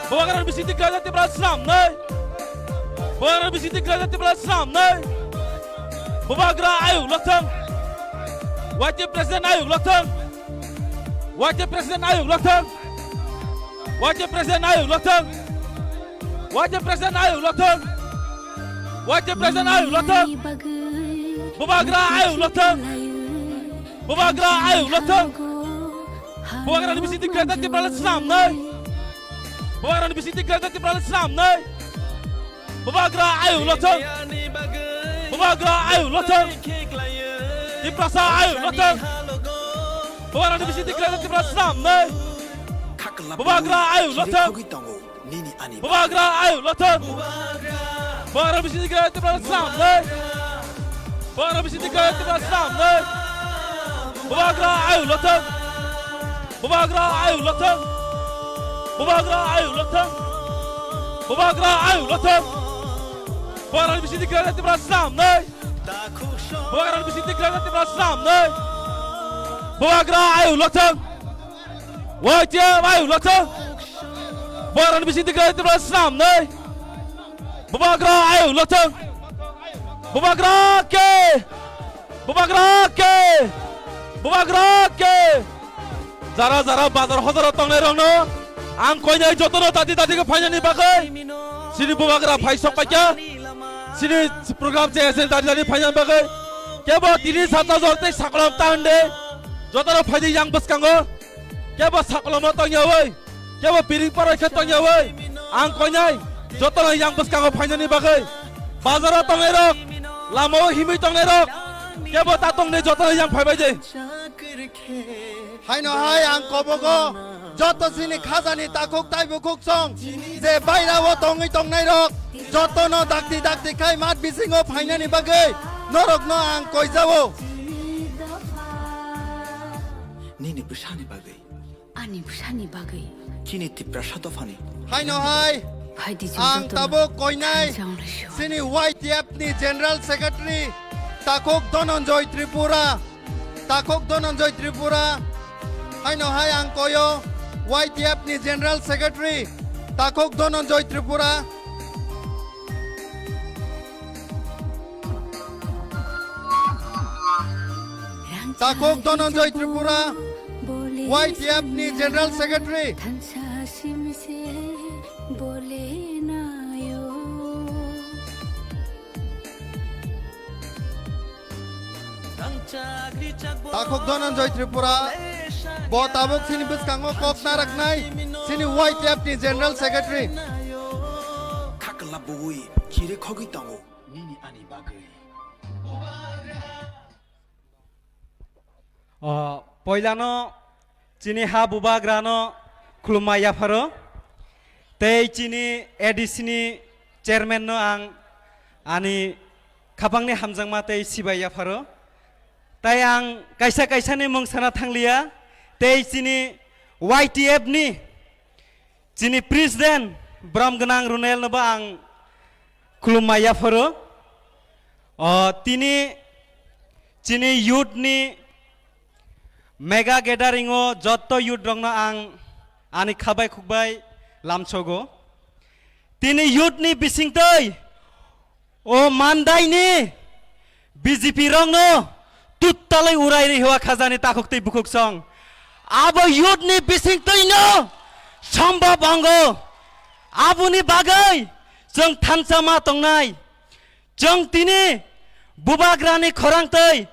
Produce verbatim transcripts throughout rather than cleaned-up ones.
Bubagra ni bising twi kwlai jak Tipra swnamnai. Bubagra ni bising twi kwlai jak Tipra swnamnai. Bubagra ayuk lokthang. Y T F president ayuk lokthang. Y T F president ayuk lokthang. Y T F president ayuk lokthang. Y T F president ayuk lokthang. Y T F president ayuk lokthang. Bubagra ayuk lokthang. Bubagra ayuk lokthang. Bubagra ni bising twi kwlai jak Tipra swnamnai. Bubagra ni bising twi kwlai jak Tipra swnamnai. Bubagra ayuk lokthang. Bubagra ayuk lokthang. Tiprasa ayuk lokthang. Bubagra ni bising twi kwlai jak Tipra swnamnai. Bubagra ayuk lokthang. Bubagra ayuk lokthang. Bubagra ni bising twi kwlai jak Tipra swnamnai. Bubagra ni bising twi kwlai jak Tipra swnamnai. Bubagra ayuk lokthang. Bubagra ayuk lokthang. Bubagra ayuk lokthang. Bubagra ayuk lokthang. Bubagra ni bising twi kwlai jak Tipra swnamnai. Bubagra ni bising twi kwlai jak Tipra swnamnai. Bubagra ayuk lokthang. Y T F ayuk lokthang. Bubagra ni bising twi kwlai jak Tipra swnamnai. Bubagra ayuk lokthang. Bubagra ke. Bubagra ke. Bubagra ke. Jara jara bazar hozaro tongnai rokno ang koinai jotono dati dati khe phainani bagwi. Chini Bubagra phai sok paikha. Chini program che ese dati dati phainani bagwi. Kebo tini sata jor tei saklam ta hwnde. Jotono phaidi yang bwskango. Kebo saklamo tongyawi. Kebo piring parai khe tongyawi. Ang koinai jotono yang bwskango phainani bagwi. Bazaro tongnai rok, lamao himwi tongnai rok. Kebo ta tongnai jotono yang phaibai de. Haino hai ang kobogo joto chini khajani takhuk tai bukhuk song je bairao tongwi tongnai rok jotono dakti dakti khai mat bisingo phainani bagwi norokno ang koijao. Nini bwsani bagwi. Ani bwsani bagwi. Chini Tiprasa dophani. Haino hai. Phaidi chwng ang jotono tabuk koinai thansa wng laisio. Chini Y T F ni General Secretary takhuk Dhananjay Tripura. Takhuk Dhananjay Tripura. Haino hai ang koyo Y T F ni General Secretary takhuk Dhananjay Tripura. Takhuk Dhananjay Tripura, Y T F ni General Secretary. Takhuk Dhananjay Tripura, bo tabuk chini bwskango kok naraknai, chini Y T F ni General Secretary. Khakla bui chiri khogwi tongo. Nini ani bagwi. O, poilano chini ha bubagrano khulumma yapharo. Tei chini A D C ni chairman no ang ani khapangni hamjakma tei sibai yapharo. Tai ang kaisa kaisani mung sana thangliya. Tei chini Y T F ni Chini president brom gwnang Runel no bo ang khulumma yapharo. O tini chini youth ni mega gathering o jotto youth rok no ang ani khabai khukbai lamsogo. Tini youth ni bisingtwi O mandaini B J P rokno tuttalwi urai rihwa khajani takhuk tei bukhuk song. Abo youth ni bisingtwino sombhob ongo. Aboni bagwi chwng thansa ma tongnai. Chwng tini bubagrani khorang tei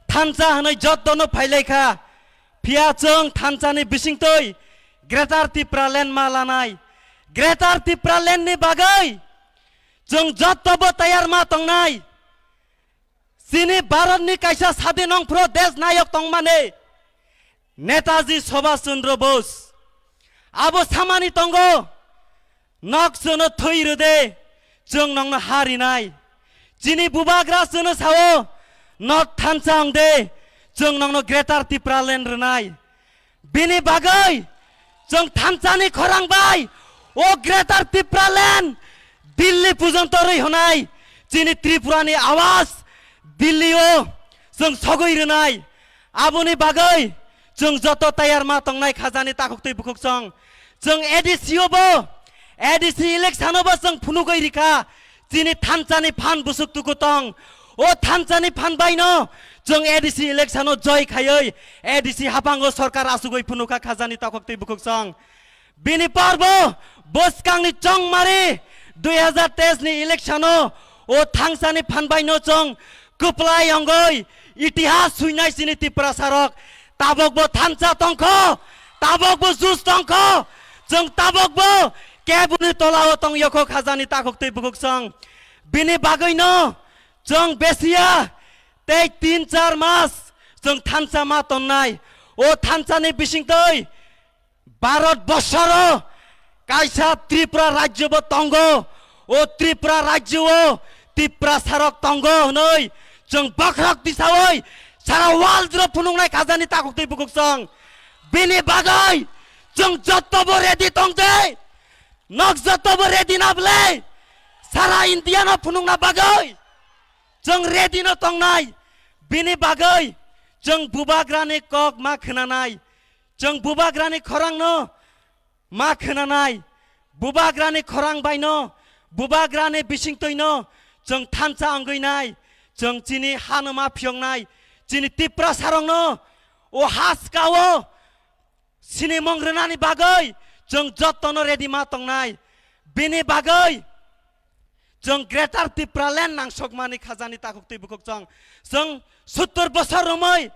thansa hwnwi jottono phailaikha. Phiya chwng thansani bisingtwi Greater Tipraland ma lanai. Greater Tipraland ni bagwi Chwng jottobo tayar ma tongnai. Chini Bharatni kaisa sadin ongphru desh nayok tongmani Netaji Subhash Chandra Bose. Abo samani tongo, "Nok chwngno thwi rwde, chwng nokno ha rinai." Chini bubagra chwngno sao, "Nok thansa ongde, chwng nokno Greater Tipraland rwnai." Bini bagwi chwng thansani khorang bai o Greater Tipraland Delhi pujonto rwi hwnai chini Tripurani awaz Delhi o chwng sogwi rwnai. Aboni bagwi chwng joto tayar ma tongnai khajani takhuk tei bukhuk song. Chwng A D C o bo A D C election o bo chwng phunugwi rikha, chini thansa ni phan busuk tuku tong. O thansa ni phan bai no chwng A D C election o joy khaiwi A D C hapang o sorkar asugwi phunukha khajani takhuk twi bukhuk chwng. Bini porbo bwskang ni chongmari dui hazar teis ni election o o thansa ni phan bai no chwng kwplai ongoi itihas suinai chini Tiprasa rok. Tabok bo thansa tongkho, tabok bo jus tongkho, chwng tabok bo kebuni tola o tong yokho khajani takhuk twi bukhuk chwng. Bini bagwi no chwng besiya tei tin char mas chwng thansa ma tonnai. O thansa ni bisingtwi Bharat borsoro kaisa Tripura rajyo bo tongo. O Tripura rajyo o Tiprasa rok tongo hwnwi chwng bokhorok tisawi sara world ro phunuknai khajani takhuk twi bukhuk chwng. Bini bagwi chwng jotto bo ready tong de. Nok jotto bo ready na bwle? Sara India no phunukna bagwi chwng ready no tongnai. Bini bagwi chwng bubagrani kok ma khwnanai. Chwng bubagrani khorangno ma khwnanai, bubagrani khorang baino, bubagrani bisingtwino chwng thansa wngwinai, chwng chini hano ma phiyoknai, chini Tiprasarokno o haskao sinimung rwnani bagwi chwng jottono ready ma tongnai. Bini bagwi chwng Greater Tipraland nangsokmani khajani takhuk twi bukhuk chwng. Chwng suttur bosor romwi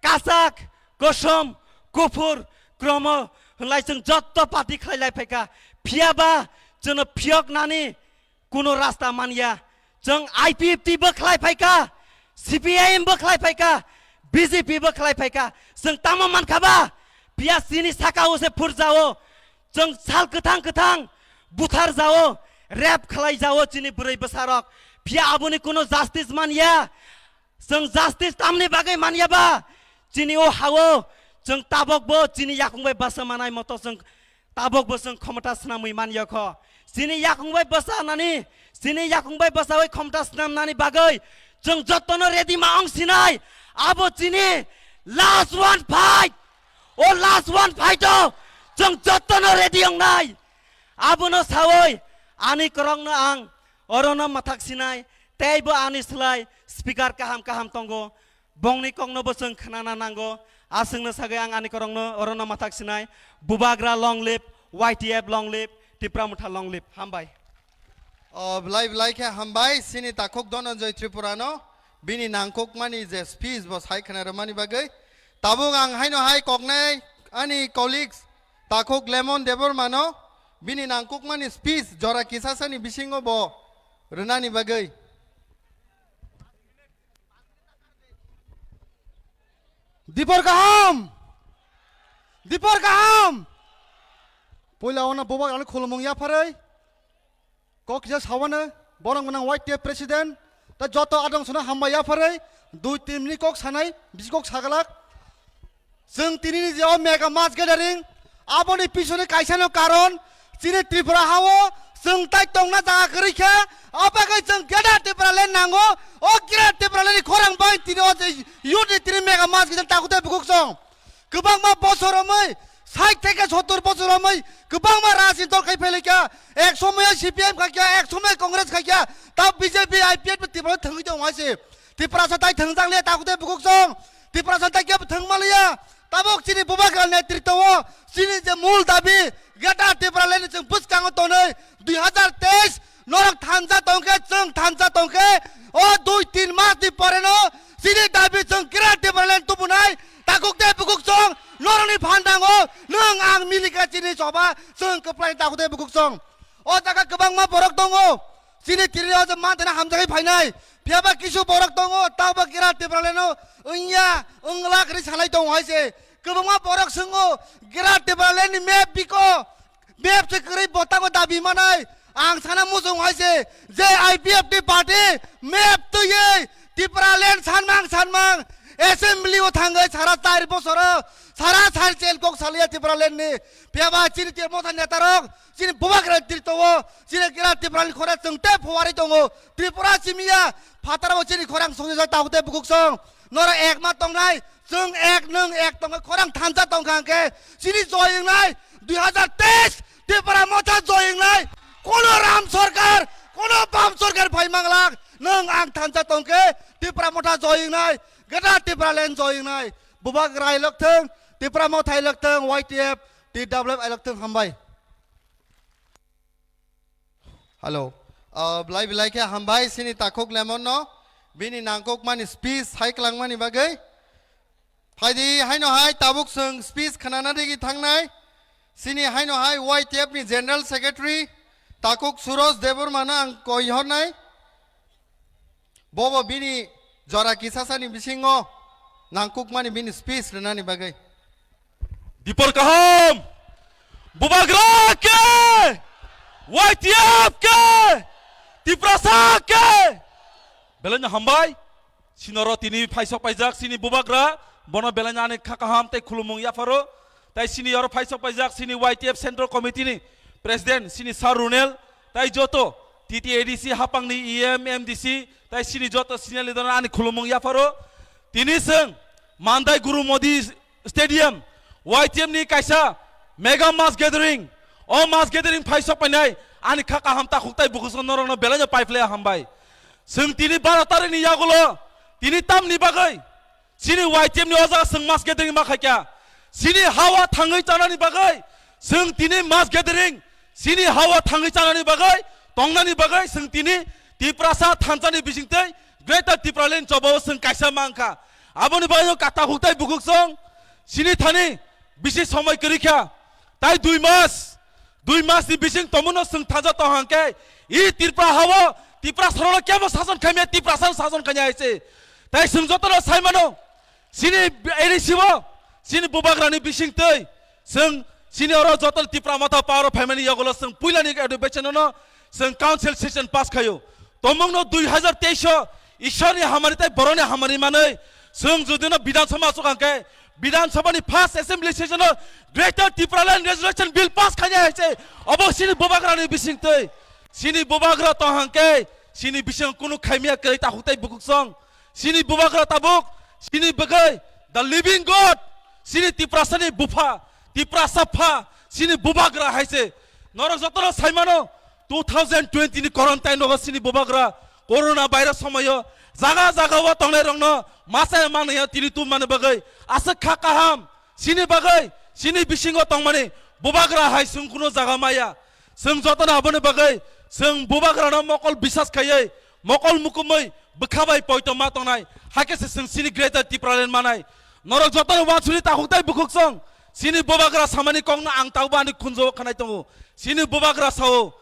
kachak, kosom, kuphur, kromo hwnlai chwng jotto party khlai lai phaikha. Phiyaba chwngno phiyoknani kuno rasta manya. Chwng I P F T bo khlai phaikha, C P I M bo khlai phaikha, B J P bo khlai phaikha. Chwng tamo mankha ba? Phiya chini saka o se phurjao. Chwng sal kwthang kwthang buthar jao, rape khlai jao chini bwrwi bwsarok. Phiya aboni kuno justice manya. Chwng justice tamni bagwi manya ba? Chini o hao chwng tabok bo chini yakung bai basa manai moto chwng tabok bo chwng khomota swnamwi manya kho. Chini yakung bai basa nani, chini yakung bai basawi khomota swnamnani bagwi chwng jottono ready ma ong sinai. Abo chini last one fight. O last one fight o chwng jottono ready ong nai. Abono sawi ani korokno ang orono mathak sinai, teibo ani slai speaker kaham kaham tongo, bongni kokno bo chwng khnana nango. Aswkno sagwi ang ani korokno orono mathak sinai, Bubagra long live, Y T F long live, Tipra Motha long live. Hambai. O, belai belai khe hambai, chini takhuk Dhananjay Tripura no, bini nangkukmani je speech bo sai khna rwmani bagwi. Tabuk ang haino hai koknai ani colleagues, takhuk Lemon Debbarma no, bini nangkukmani speech jora kisasani bisingo bo rwnani bagwi. Dipor kaham! Dipor kaham! Poila ono bubak ani khulumung yapharwi. Kok kisa sawane, borok gwnang Y T F president, ta joto adong sono hambai yapharwi, dui tin minute kok sanai, bisi kok sagalak. Chwng tinini je o mega mass gathering, aboni pisoni kaisano karon, chini Tripura hao, chwng tai tongna jaga kwrwi khe, abagwi chwng Greater Tipraland nango, o Greater Tipraland ni khorang bai tini o je youth ni tini mega mass gathering takhuk tei bukhuk chwng. Kwbangma bosor romwi, sait theke sottor bosor romwi, kwbangma rajni dol khai phailai kha, ek somoyo C P M khai kha, ek somoyo Congress khai kha, ta B J P, I P F T Tripura thangwi tong hai se. Tiprasa tai thangjak liya, takhuk tei bukhuk chwng. Tiprasa tai kebo thangma liya. Tabuk chini Bubagra netritwo, chini je mul dabi, Greater Tipraland ni chwng bwskango tonwi, dui hazar teis, norok thansa tongkhe, chwng thansa tongkhe, o dui tin mas ni pore no, chini dabi chwng Greater Tipraland tubunai, takhuk tei bukhuk chwng, norokni phandango, nwng ang milikha chini choba, chwng kwplai takhuk tei bukhuk chwng. O jaga kwbangma borok tongo, chini tiri o je manthaino hamjakgwi phainai, phiyaba kisu borok tongo, tabo Greater Tipraland no wngya, wngla kwrwi sanai tongo hai se. Kwbangma borok swngo, Greater Tipraland ni map biko, map se kwrwi bo tango dabi manai. Ang sana muchung hai se, je I P F T party map twiwi Tipraland sanmang sanmang assembly o thangwi sara char bosoro sara sar chel kok saliya Tipraland ni. Phiyaba chini Tipra Motha netarok, chini Bubagra netrito o, chini Greater Tipraland khorang chwng tei phuarwi tongo. Tripura simiya phataro chini khorang songjak takhuk tei bukhuk chwng. Norok ek ma tongnai, chwng ek nwng ek tongwi khorang thansa tongkha hwnkhe chini joy wngnai dui hazar teis, Tipra Motha joy wngnai Tam sorkar phai manglak, nwng ang thansa tongkhe, Tipra Motha joying nai, Greater Tipraland joying nai. Bubagra ailok thung, Tipra Motha ailok thung, Y T F, T W F ailok thung, hambai. Hello. Ah, belai belai khe hambai sini takhuk Lemon no, bini nangkukmani speech hai kwlangmani bagwi. Phaidi haino hai tabuk chwng speech khnana rigi thangnai. Sini haino hai Y T F ni General Secretary takhuk Suroj Debbarma no ang koi hornai. Bobo bini jora kisasani bisingo nangkukmani bini speech rwnani bagwi. Dipor kaham! Bubagra ke! Y T F ke! Tiprasa ke! Belai no hambai. Sinoro tini phaisok paijak sini Bubagra, bono belai no ani kha kaham tei khulumung yapharo. Tai sini oro phaisok paijak sini Y T F Central Committee ni President sini Sir Runel, tai joto T T A D C hapang ni E M, M D C, tai sini joto senior leader ani khulumung yapharo. Tini chwng Mandai Guru Modi Stadium, Y T F ni kaisa mega mass gathering. O mass gathering phaisok painai ani kha kaham takhuk tai bukhuk norokno belai no paiphlai hambai. Chwng tini baro tarikh ni yagulo tini tamni bagwi chini Y T F ni o jaga chwng mass gathering ma khaikha. Chini hawa thangwi chanani bagwi chwng tini mass gathering, chini hawa thangwi chanani bagwi, tongnani bagwi chwng tini Tiprasa thansani bisingtwi Greater Tipraland chobao chwng kaisa mankha. Aboni bagwi kata huktai bukhuk song chini thani bisi somoi kwrwi kha. Tai dui mas, dui mas ni bising tomono chwng thaja tong hangkhe, i Tripura hao, Tripura sorono kebo sason khaimya, Tiprasa sason khaimya hai se. Tai chwng jotono saimano, chini A D C o, chini Bubagrani bising twi, chwng chini oro joto Tipra Motha power o phaimani yagulo chwng puilani advice no chwng council session pass khaio. Tomungno dui hazar teis o Ishwarni hamari tai boroni hamari manwi chwng judino Bidhan Sabha achuk hangkhe, Bidhan Sabhani first assembly session o Greater Tipraland Resolution Bill pass khainai hai se. Obo chini Bubagrani bising twi, chini Bubagra tong hangkhe chini bising kunu khaimya kwrwi takhuk tai bukhuk song. Chini Bubagra tabuk, chini bagwi the living God, chini Tiprasani bupha, Tiprasa pha, chini Bubagra hai se. Norok jotono saimano, two thousand twenty ni quarantine rogo chini Bubagra corona virus somoyo jaga jaga o tongnai rokno masa manaya tini tum mani bagwi aswk kha kaham chini bagwi chini bisingo tongmani Bubagra hai chwng kuno jaga maya. Chwng jotono aboni bagwi chwng Bubagrano mokol bisas khaiwi mokol mukumwi bwkha bai poito ma tongnai, hakhe se chwng chini Greater Tipraland manai. Norok jotono wansuri takhuk tai bukhuk song chini Bubagra samani kokno ang taubo ani khunjo khanai tongo. Chini Bubagra sao,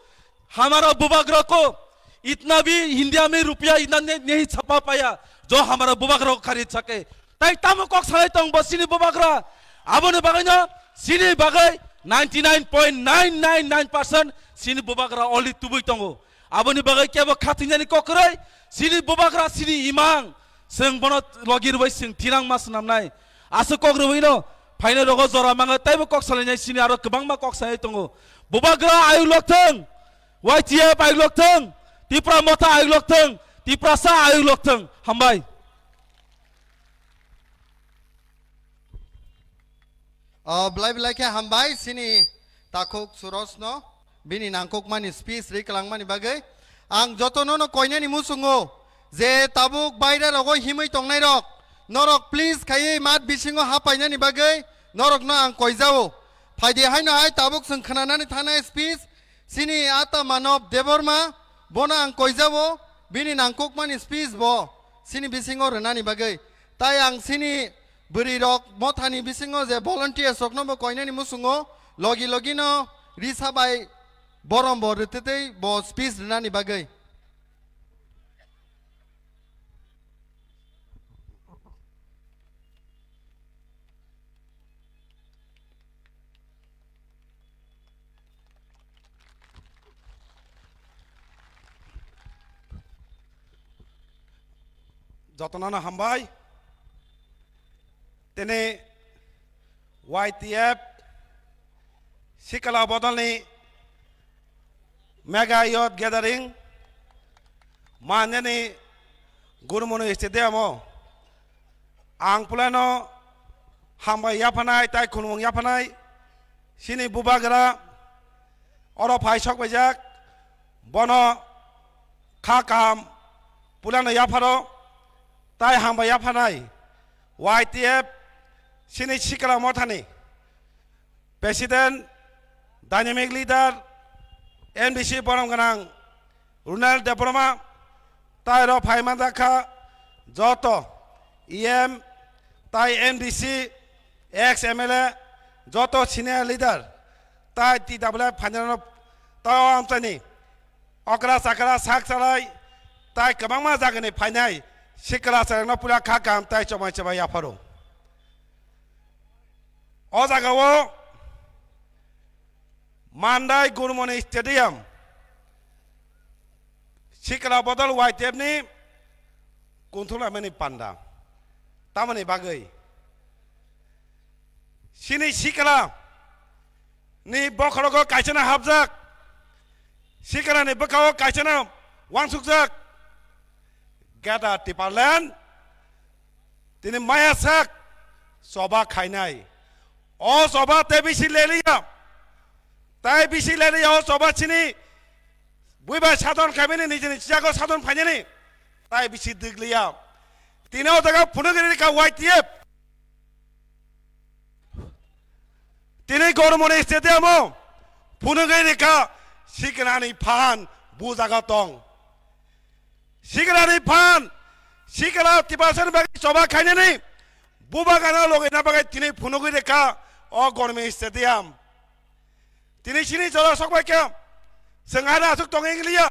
"Hamara Bubagra ko itna bhi India mein rupiya itna ne- nahi chhapa paya, jo hamara Bubagra ko kharid sake." Tai tamo kok salai tong bo chini Bubagra? Aboni bagwi no chini bagwi ninety nine point nine nine nine percent chini Bubagra already tubui tongo. Aboni bagwi kebo khatinani kok kwrwi, chini Bubagra chini imang, chwng bono logi rwbai chwng thinang ma swnamnai. Aswk kok rwbaino phainai rogo jora mangai taibo kok salainai chini aro kwbangma kok sanai tongo. Bubagra ayuk lok thung, Y T F ayuk lok thung, Tipra Motha ayuk lok thung, Tiprasa ayuk lok thung. Hambai. O, belai belai khe hambai chini takhuk Suroj no bini nangkukmani speech ri kwlangmani bagwi. Ang jotono no koinani muchungo je tabuk baire rogo himwi tongnai rok, norok please khaiwi mat bisingo hapainani bagwi norok no ang koijao. Phaidi haino hai tabuk chwng khnanani thanai speech, chini ata Manob Debbarma, bono ang koijao, bini nangkukmani speech bo chini bisingo rwnani bagwi. Tai ang chini bwrwi rok mothani bisingo je volunteers rokno bo koinani muchungo logi logi no risa bai borom bo rwtwtwi bo speech rwnani bagwi. Jotono no hambai. Tini Y T F Sikala bodolni Mega Youth Gathering manjani Gurumoni Stadium o ang pulano hambai yaphanai tai khulumung yaphanai chini Bubagra oro phai sok paijak, bono Kha kaham pulano yapharo, tai hambai yaphanai Y T F chini sikla mothani President, Dynamic Leader, M D C borom gwnang Runal Debbarma, tai ro phai manjakha joto E M, tai M D C, ex M L A, joto senior leader, tai T W F phainai rok, tai o amchaini okra chakra sak chalai, tai kwbangma jagani phainai sikla chwrairokno pura kha kaham tai chobai chobai yapharo. O jagao Mandai Gurumoni Stadium sikla bodol Y T F ni kunthumlaimani panda. Tamoni bagwi chini sikla ni bokhorogo kaisano hapjak, sikla ni bwkhao kaisano wansukjak, Greater Tipraland tini maya sak choba khainai. O choba tei bisi leliya, tai bisi leliya o choba chini buibai sadon khaimani, nijini chiyago sadon phainani, tai bisi digliya. Tini o jaga phunugwi rikha Y T F. Tini Gurumoni Stadium o phunugwi rikha sikla ni phan bu jaga tong. Sikla ni phan, sikla Tiprasa ni bagwi choba khainani, bubagra no logina bagwi tini phunugwi rikha o Gurumoni Stadium. Tini chini jora sokbai khe, chwng ano aswk tongwi wng liya.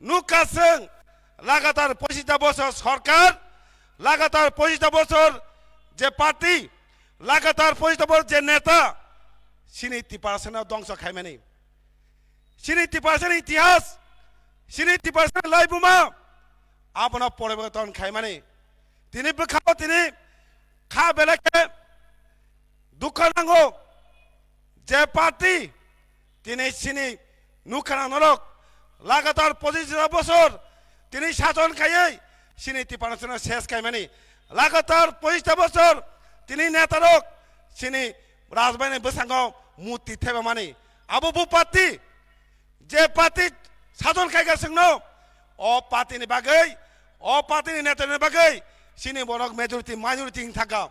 Nukha chwng lagatar pochista bosor sorkar, lagatar pochista bosor je party, lagatar pochista bosor je neta, chini Tiprasano dongso khaimani. Chini Tiprasani itihas, chini Tiprasani laibuma, abono poriborton khaimani. Tini bwkhao tini kha belai khe dukha nango je party tini chini nukha norok lagatar pochista bosor tini sason khaiwi chini Tiprasano ses khaimani. Lagatar pochista bosor tini netarok chini rajbaini bwskango muti thebamani. Abo bo party, je party sason khaikha chwngno, o party ni bagwi, o party ni neta ni bagwi chini borok majority minority wng thangkha.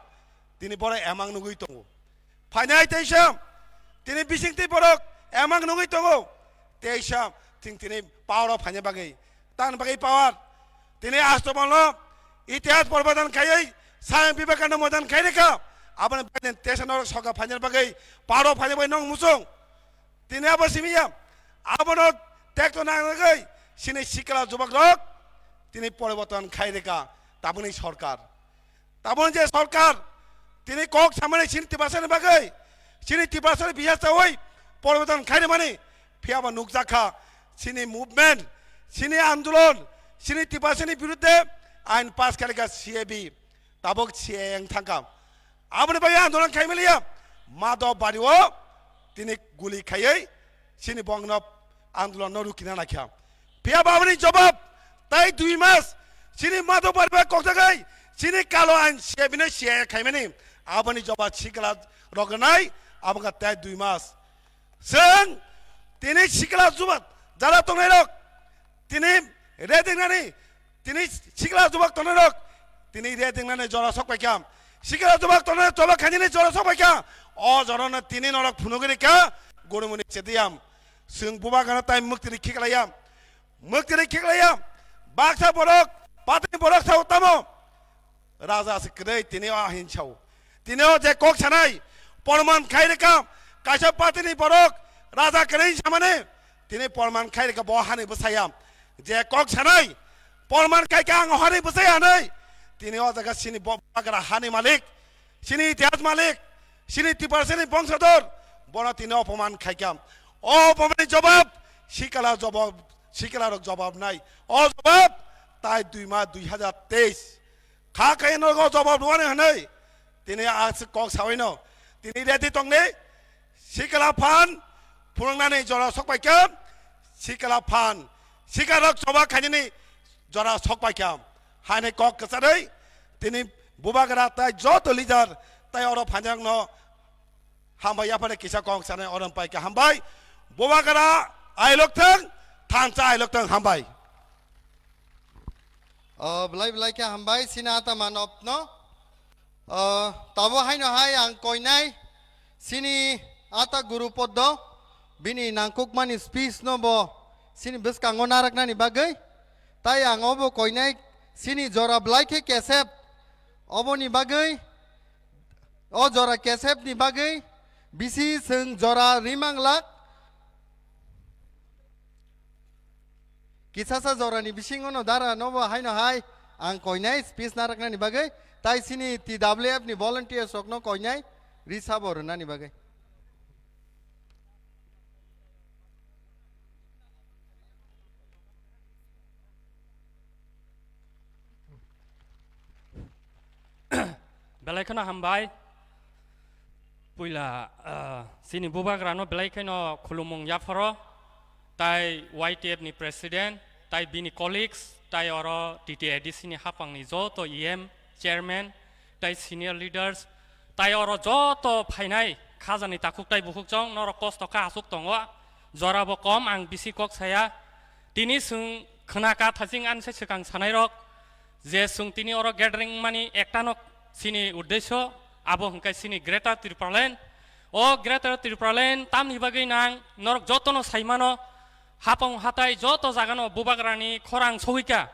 Tini borok emang nugwi tongo. Phainai teisa tini bisingtwi borok emang nugwi tongo. Teisa thing tini power o phaina bagwi, tan bagwi power. Tini Astobalno itihas poriborton khaiwi Swami Vivekananda moidan khai rikha. Aboni bagwi tesa norok soka phaina bagwi, power o phaina bagwi nong muchung. Tini abo simi ya, abono tekto nangnagwi chini sikla jubakrok tini poriborton khai rikha tabukni sorkar. Tabukni je sorkar tini kok samani chini Tiprasani bagwi, chini Tiprasani bihar chawi poriborton khai rimani, phiyaba nukjakha chini movement, chini andolon, chini Tiprasani birudde ain pass khalikha C A B. Tabuk C A A wng thangkha. Aboni bagwi andolon khaimiliya. Madhobari o tini guli khaiwi chini bongno andolon no rukina naikha. Phiya ba aboni jobab tai dui mas chini Madhobari bai kokjagwi chini kalo ain C A B no C A A khaimani. Aboni jobab sikla rok nai abokha tai dui mas. Chwng tini sikla jubak jara tongnai rok tini redingnani, tini sikla jubak tongnai rok tini redingnani jora sok paikha. Sikla jubak tongnai jobak khainani jora sok paikha. O jorano tini norok phunugwi rikha Gurumuni Stadium. Chwng bubagrano tai mwktwiri khiklaiya, mwktwiri khiklaiya. Baksa borok, patini borok sao tamo. Raja se kwrwi tini o ahin sao. Tini o je kok sanai, porman khai rikha, kaisa party ni borok raja kwrwi samani, tini porman khai rikha bo hani bwsaya. Je kok sanai, porman khai kha ang hani bwsaya hinwi, tini o jaga chini bo bagra hani malik, chini itihas malik, chini Tiprasani bongsador, bono tini opoman khai kha. O opoman ni jobab, sikla jobab, sikla rok jobab nai. O jobab, tai dui ma dui hajar teis. Kha khe nogo jobab rwani hwnwi tini a se kok sawi no. Tini ready tongni sikla phan phunuknani jora sok paikha, sikla phan sikarok choba khainani jora sok paikha. Haini kok kwcharwi tini bubagra tai joto leader tai oro phainjakno hambai yaphare kisa kok sanai oro paikha hambai. Bubagra ailok thang, thansa ailok thang hambai. O, belai belai khe hambai, sini ata manopno. O, tabo haino hai ang koinai, sini ata Guru Poddo, bini nangkukmani speech no bo, sini bwskango naraknani bagwi. Tai ang obo koinai, sini jora belai khe kesep, oboni bagwi, o jora kesepni bagwi, bisi chwng jora rimanglak. Kisasa jorani bisingo no dara nobo haino hai ang koinai speech naraknani bagwi, tai sini T W F ni volunteers rokno koinai risabo rwnani bagwi. Belai kheno hambai. Puila, ah, chini bubagrano belai kheno khulumung yapharo, tai Y T F ni president, tai bini colleagues, tai oro T T A D C ni hapangni joto E M, chairman, tai senior leaders, tai oro joto phainai khajani takhuk tai bukhuk chong, norok kosto kha aswk tongo, jorabo kom ang bisi kok saya. Tini chwng khna ka thaching ani se swkang sanairok, je chwng tini oro gathering mani ektano chini uddesyo, abo hwnkhe chini Greater Tipraland. O Greater Tipraland tamni bagwi nang norok jotono saimano, hapong hatai joto jagano bubagrani khorang sogwika.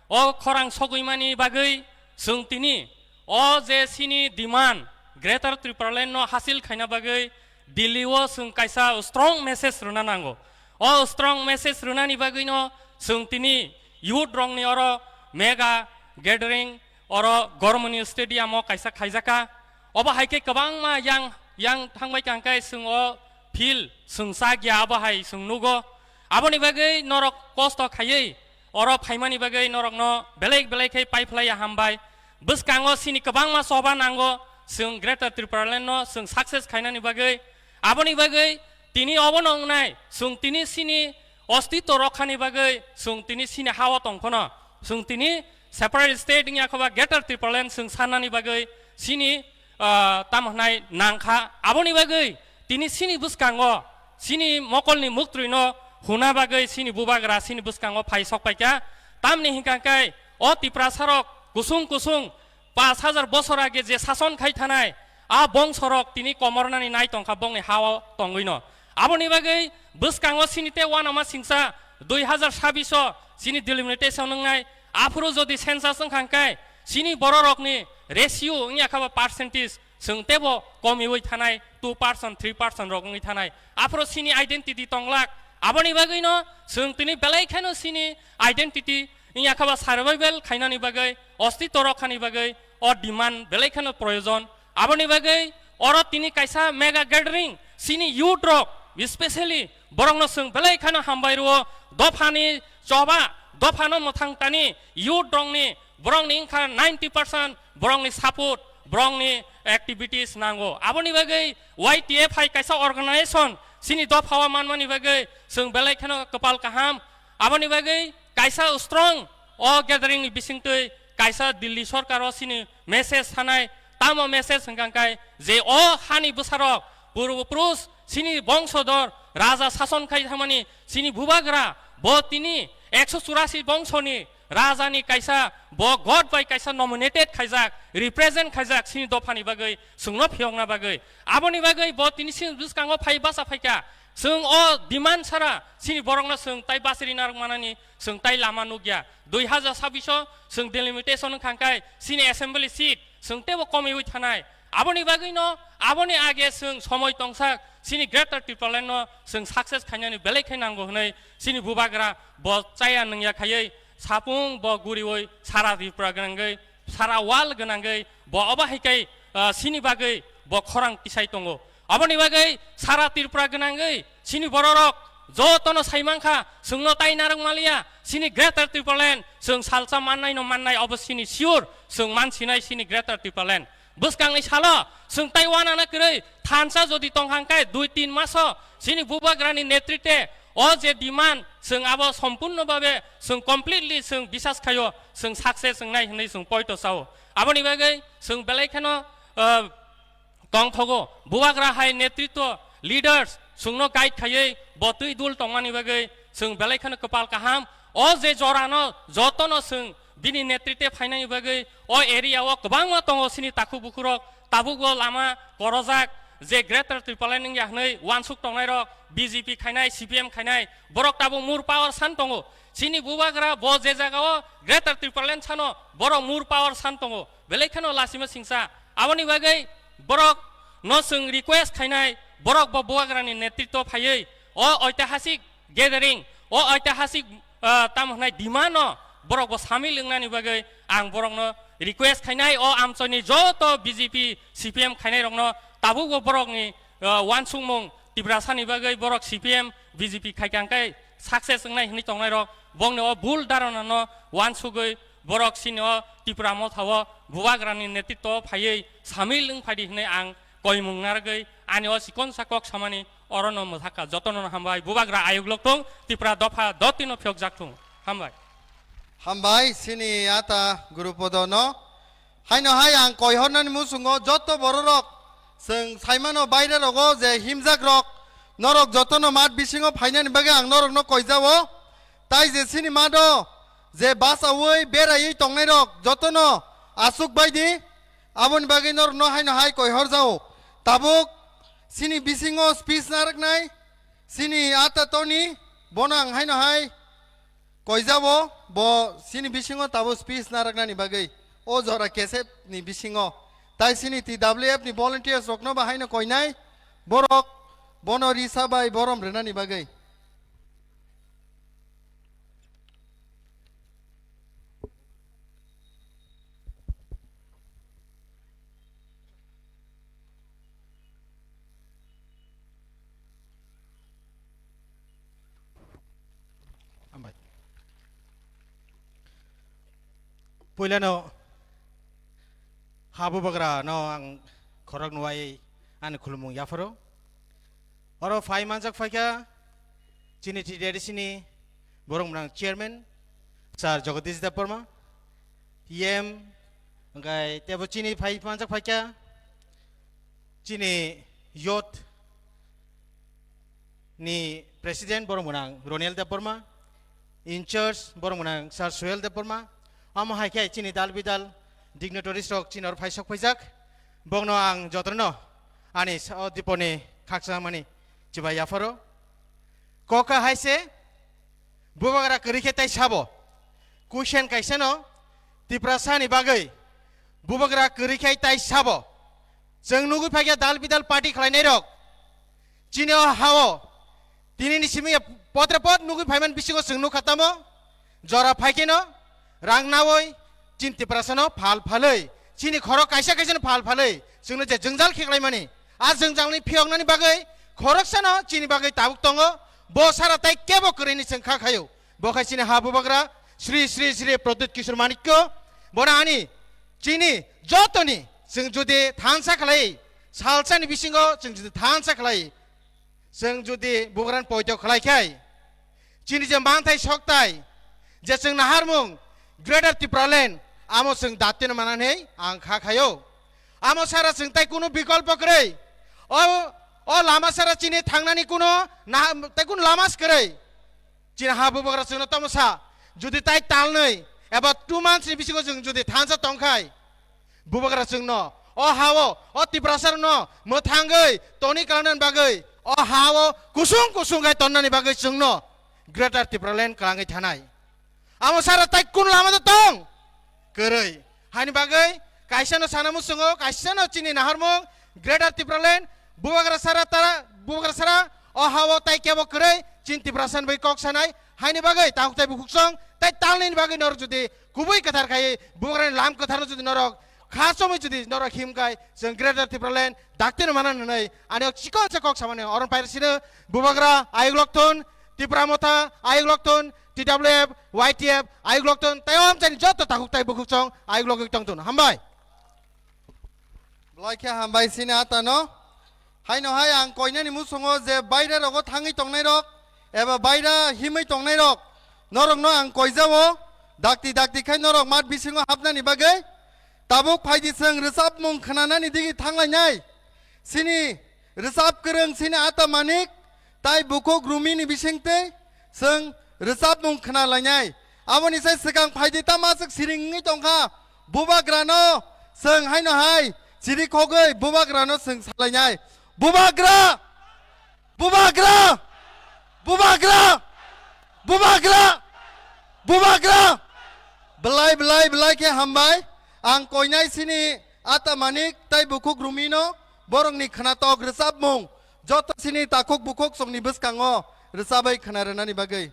O khorang sogwimani bagwi chwng tini o je chini demand Greater Tipraland no hasil khaina bagwi Delhi o chwng kaisa strong message rwna nango. O strong message rwnani bagwino chwng tini youth rokni oro mega gathering oro Gormoni Stadium o kaisa khaijaka. Obo hai khe kwbangma yang, yang thangbai kha hwnkhe chwng o field chwng chak ya, abo hai chwng nugo. Aboni bagwi norok kosto khaiwi oro phaimani bagwi norokno belai belai khe paiphlaiya hambai. Bwskango chini kwbangma choba nango, chwng Greater Tipraland no chwng success khainani bagwi. Aboni bagwi tini obono wngnai, chwng tini chini ostitw rokhani bagwi, chwng tini chini ha-o tongphano, chwng tini separate state wngya khoba Greater Tipraland chwng sannani bagwi chini, ah, tamo hwnai nangkha. Aboni bagwi tini chini bwskango chini mokolni muktrwino huna bagwi chini bubagra chini bwskango phai sokpaikha. Tamni hwnkha khe o Tiprasarok kusung kusung pash hajar bosor age je sason khai thanai, a bongsorok tini komornani nai tongkha bongni ha-o tongwino. Aboni bagwi bwskango chini tei uanama singsa dui hazar sabbish o chini delimitation wngnai, aphuru jodi census wngkha hwnkhe chini bororokni ratio wngya kha ba percentage chwng teibo komiwi thanai, two percent, three percent rok wngwi thanai. Aphuru chini identity tonglak. Aboni bagwino chwng tini belai kheno chini identity wngya kha ba survival khainani bagwi, ostitw rokhani bagwi o demand belai kheno proyojon. Aboni bagwi oro tini kaisa mega gathering, chini youth rok, specially borokno chwng belai kheno hambai rwo, dophani choba, dophano mwthang tani youth rokni, borokni wngkha ninety percent borokni support, borokni activities nango. Aboni bagwi Y T F hai kaisa organization chini dophao manmani bagwi chwng belai kheno kwpal kaham. Aboni bagwi kaisa strong o gathering ni bisingtwi kaisa Delhi sorkar o chini message sanai, tamo message hwnkha khe je o hani bwsarok purbo purush chini bongsodor raja sason khai thangmani chini bubagra bo tini ekso churasi bongsoni rajani kaisa bo god bai kaisa nominated khaijak, represent khaijak chini dophani bagwi chwngno phiyokna bagwi. Aboni bagwi bo tini chini bwskango phai bacha phaikha. Chwng o demand sara chini borokno chwng tai bachari narwk manani chwng tai lama nukya. Dui hazar sabbish o chwng delimitation wngkha khe chini assembly seat chwng teibo komiwi thanai. Aboni bagwino, aboni age chwng somoi tongsak chini Greater Tipraland no chwng success khainani belai khai nango hwnwi chini bubagra bo chaya nungya khaiwi sapung bo guriwi sara Tripura gwnangwi, sara world gwnangwi bo obo hai kai, ah, chini bagwi bo khorang tisai tongo. Aboni bagwi sara Tripura gwnangwi chini bororok jotono sai mankha, chwngno tai narwk maliya, chini Greater Tipraland chwng salsa mannaino mannai, obo chini sure, chwng mansinai chini Greater Tipraland. Bwskangni salo chwng tai uanana kwrwi thansa jodi tongkha hwnkhe dui tin maso chini bubagrani netrite o je demand chwng abo sompurno babe chwng completely chwng bisas khaio, chwng success wngnai hwnwi chwng poito sao. Aboni bagwi chwng belai kheno, ah, tongthogo. Bubagra hai netritwo, leaders, chwngno guide khaiwi bo twi dul tongmani bagwi chwng belai kheno kwpal kaham. O je jorano jotono chwng Bini netritwe phainani bagwi o area o kwbangma tongo chini takhuk bukhurok, tabukbo lama korojak, je Greater Tipraland wngya hwnwi uansuk tongnairok, B J P khainai, C P M khainai, borok tabuk more power san tongo. Chini bubagra bo je jagao Greater Tipraland sano, borok more power san tongo. Belai kheno lasima singsa. Aboni bagwi borok no chwng request khainai, borok bo bubagrani netritwo phaiwi o oitihasik gathering, o oitihasik, ah, tamo hwnai demand no borok bo samil wngnani bagwi ang borok no request khainai, o amchoi ni joto B J P, C P M khainai rok no tabuk bo borok ni, ah, uansukmung Tiprasa ni bagwi borok C P M, B J P khaikha hwnkhe success wngnai hwnwi tongnai rok bongni o bul dharana no uansugwi borok chini o Tipra Motha o bubagrani netritwo phaiwi samil wng phaidi hwnwi ang koimung narwgwi ani o chikonsa kok samani orono mwthakha. Jotono hambai, bubagra ayuk lok thung, Tipra dopha dotino phiyokjak thung. Hambai. Hambai, chini ata Gurupodo no. Haino hai ang koihornani muchungo joto bororok chwng saimano baire rogo je himjak rok, norok jotono mat bisingo phainani bagwi ang norokno koijao. Tai je chini mado je basaui beraiwi tongnairok jotono asuk baidi, aboni bagwi norokno haino hai koihor jao. Tabuk chini bisingo speech narwknai chini ata Tony, bono ang haino hai koijao, bo chini bisingo tabuk speech narwknani bagwi o jora kesep ni bisingo. Tai chini T W F ni volunteers rokno bo haino koinai, borok bono risa bai borom rwnani bagwi. Hambai. Puilano ha bubagra no ang khorok nuwai ani khulumung yapharo. Oro phai manjak phaikha chini T D R C ni borok mwnang chairman sir Jagadish Debbarma, E M, hwnkhe tebo chini phai manjak phaikha chini youth ni president borok mwnang Roniel Debbarma, in charge borok mwnang sir Suhel Debbarma, omo hai khe chini dal bidal dignitaries rok chini oro phai sok phaijak, bokno ang jotono ani sa-, o diponi khaksa mani chibai yapharo. Koka hai se bubagra kwrwi khe tai sabo, kuisen kaisano Tiprasa ni bagwi bubagra kwrwi khe tai sabo. Chwng nugwi phaikha dal bidal party khlainairok. Chini o ha-o tinini simi potre pot nugwi phaiman bisingo chwng nukha tamo. Jora phaikheno rang naui chini Tiprasano phal phalwi, chini khorok kaisa kaisano phal phalwi chwngno je jwngjal kheklaimani, a jwngjalni phiyoknani bagwi khoroksano chini bagwi tabuk tongo. Bo sara tai kebo kwrwini chwng kha khaio. Bo khai chini ha bubagra Sri Sri Sri Pradyut Kishore Manikya. Bono ani chini jotoni chwng jodi thansa khlai, salsani bisingo chwng jodi thansa khlai, chwng jodi bubagrani poito khlai khai, chini je manthai soktai, je chwng naharmung Greater Tipraland, amo chwng datino mananhei ang kha khaio. Amo sara chwng tai kunu bikolpo kwrwi. O, o lama sara chini thangnani kunu naha-, tai kunu lamas kwrwi. Chini ha bubagra chwngno tamo sa, jodi tai talnwi eba two months ni bisingo chwng jodi thansa tongkhai, bubagra chwngno o ha-o, o Tiprasa rokno mwthangwi toni kwlangnani bagwi, o ha-o kusung kusung khai tonnani bagwi chwngno Greater Tipraland kwlangwi thanai. Amo sara tai kun lama do tong? Kwrwi. Hani bagwi kaisano sana muchungo, kaisano chini naharmung, Greater Tipraland, bubagra sara tara, bubagra sara, o ha-o tai kebo kwrwi, chini Tiprasani bagwi kok sanai, haini bagwi takhuk tai bukhuksong, tai talnini bagwi norok jodi kubui kwthar khai, bubagrani lam kwtharno jodi norok kha chomwi jodi norok himkhai, chwng Greater Tipraland daktino manan hwnwi ani o chikon se kok samani oron pairasino bubagra ayuk lokthun, Tipra Motha ayuk lokthun, T W F, Y T F ayuk lokthun, tei o amchaini joto takhuk tai bukhuksong ayuk logwi tongthun. Hambai. Belai khe hambai chini atano. Haino hai ang koinani muchungo je baira rogo thangwi tongnai rok eba baira himwi tongnai rok, norokno ang koijao, dakti dakti khai norok mat bisingo hapnani bagwi. Tabuk phaidi chwng rwchapmung khwnanani digi thanglainai. Chini rwchap kwrwng chini ata Manik tai bukhuk Rumini bisingtwi chwng rwchapmung khwnalainai. Aboni sai swkang phaidi tamo swk siring wngwi tongkha. Bubagrano swng haino hai chiri khogwi bubagrano swng salainai. Bubagra! Bubagra! Bubagra! Bubagra! Bubagra! Belai, belai, belai khe hambai. Ang koinai sini Ata Manik tai bukhuk Rumino borokni khwnatok rwchapmung joto sini takhuk bukhuk songni bwskango rwchabwi khwna rwnani bagwi.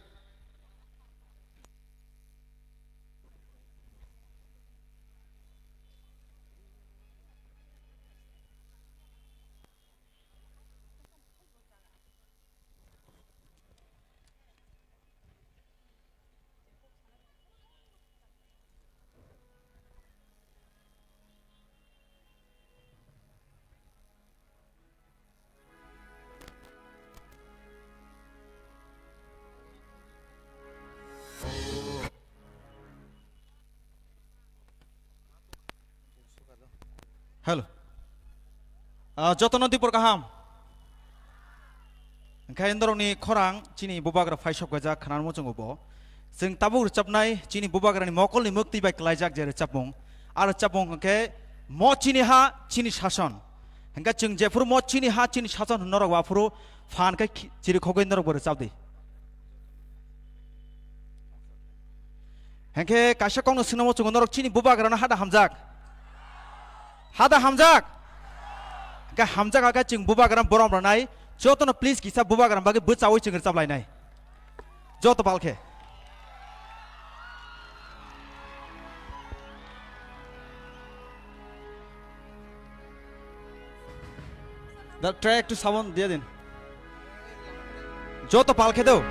Hello. Ah, jotono dipor kaham. Hwnkhe norokni khorang chini bubagra phai sok gajak khwnarmo chwngo bo. Chwng tabuk rwchapnai chini bubagrani mokolni mwktwi bai klaijak je rwchapmung. A rwchapmung hwnkhe Mo Chini Ha, Chini Sason. Hwnkhe chwng jephuru Mo Chini Ha, Chini Sason hwnwi norok aphuru phan khe khi-, chirikhogwi norokbo rwchapdi. Hwnkhe kaisa kokno swnamo chwngo norok chini bubagrano hada hamjak. Hada hamjak. Hwnkhe hamjak hakhe chwng bubagra borom rwnai. Jotono please kisa bubagra bagwi bwchaui chwng rwchaplainai. Joto palkhe. Da track to sound diye din. Joto palkhe do.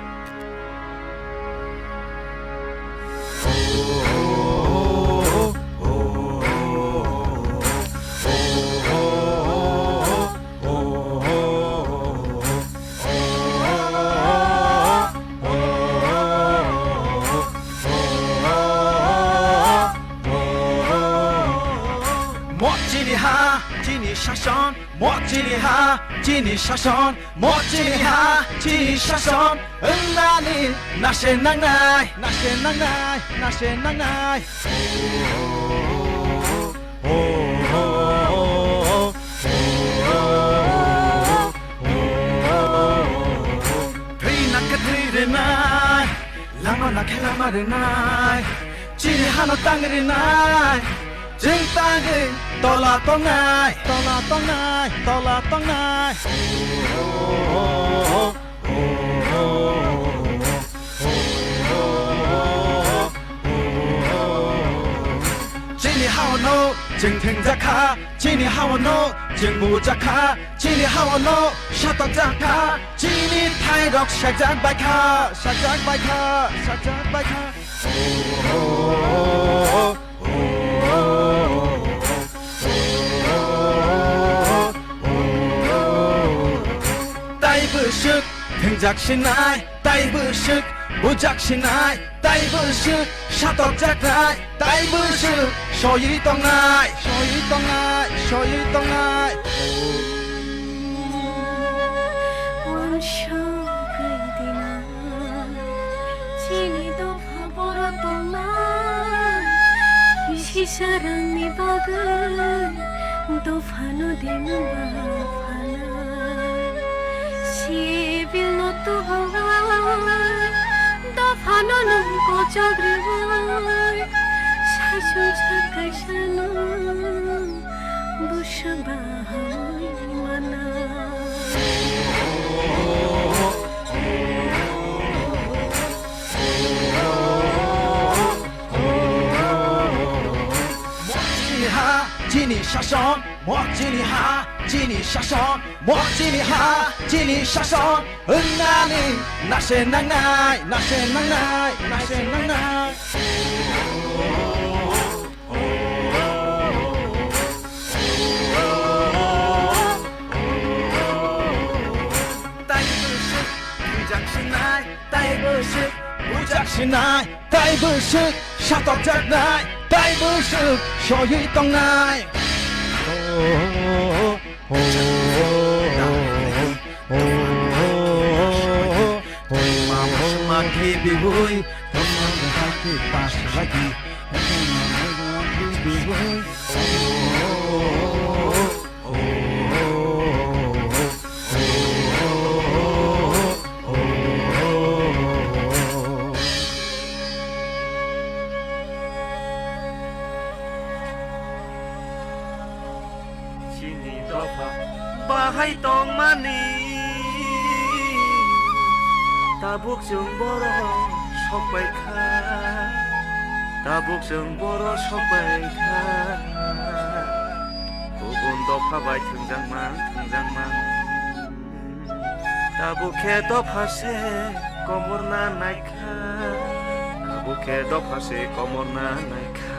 Mo chini ha, chini shason, mo chini ha, chini shason, mo chini ha, chini shason. Wngnani nase nangnai, nase nangnai, nase nangnai. Thwi nang khe thwi rwnai, lama nang khe lama rwnai, chini hano tang rwnai, chwng tangwi tola tongnai, tola tongnai, tola tongnai. Chini hao no chwng thwngjakha, chini hao no chwng bujakha, chini hao no satokjakha, chini thairok sakjak baikha, sakjak baikha, sakjak baikha. Tai bwswk thwngjak sinai, tai bwswk bujak sinai, tai bwswk satokjaknai, tai bwswk soiwi tongnai, soiwi tongnai, soiwi tongnai. Wansugwi dina chini dopha boro tongma, kisi sarangni bagwi dophano dima phana. Sibilno tuhowai dophano nung kochok rwui, sai sumsok kaisano bwswk bahamwi mana. Mo chini ha, chini shason, mo chini ha, chini shason, mo chini ha, chini shason. Wngnani nase nangnai, nase nangnai, nase nangnai. Tai bwswk thwngjak sinai, tai bwswk bujak sinai, tai bwswk satokjaknai, tai bwswk soiwi tongnai. Mama sima khibiwi, Pass lagi. Chini dopha bahai tongmani, tabuk chwng borok sokbai kha, tabuk chwng borok sokbai kha, kubun dopha bai thwngjakmang, thwngjakmang. Tabuk khe dopha se komorna naikha, tabuk khe dopha se komorna naikha.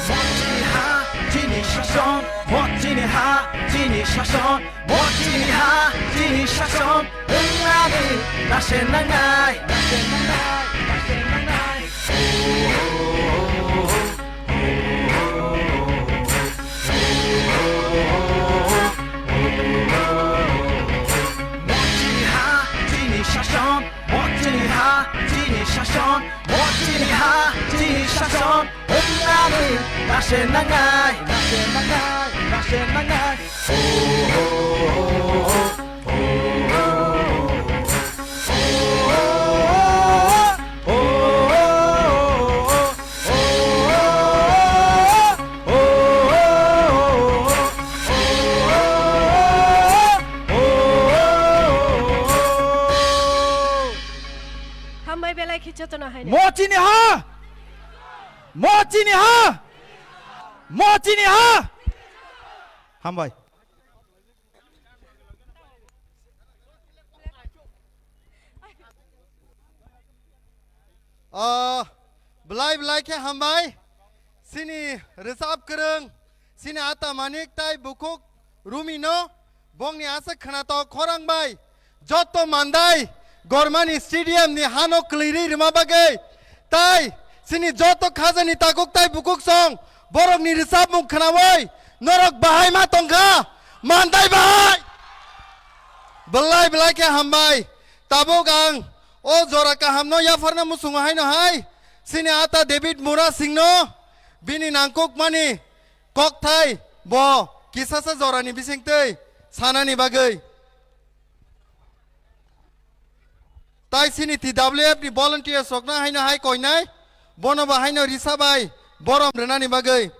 Mo chini ha, chini shason, mo chini ha, chini shason, mo chini ha, chini shason, wngnani nase nangnai, nase nangnai, nase nangnai. Mo chini ha, chini shason, mo chini ha, chini shason, mo chini ha, chini shason, wngnani nase nangnai, nase nangnai, nase nangnai. Hambai belai khe jotono haino. Mo chini ha! Mo chini ha! Mo chini ha! Hambai. Ah, belai belai khe hambai. Chini rwchap kwrwng, chini ata Manik tai bukhuk Rumi no, bongni aswk khwnatok khorang bai. Joto mandai Gormani stadium ni hano kwlwirwi rwma bagwi, tai chini joto khajani takhuk tai bukhuk song borokni rwchapmung khwnawi norok bahai ma tongkha, mandai bahai. Belai belai khe hambai. Tabuk ang o jora kahamno yapharna muchungo haino hai chini ata David Mura Singh no bini nangkukmani kokthai bo kisasa jorani bisingtwi sanani bagwi. Tai chini T W F ni volunteers rokno haino hai koinai, bono bo haino risa bai borom rwnani bagwi.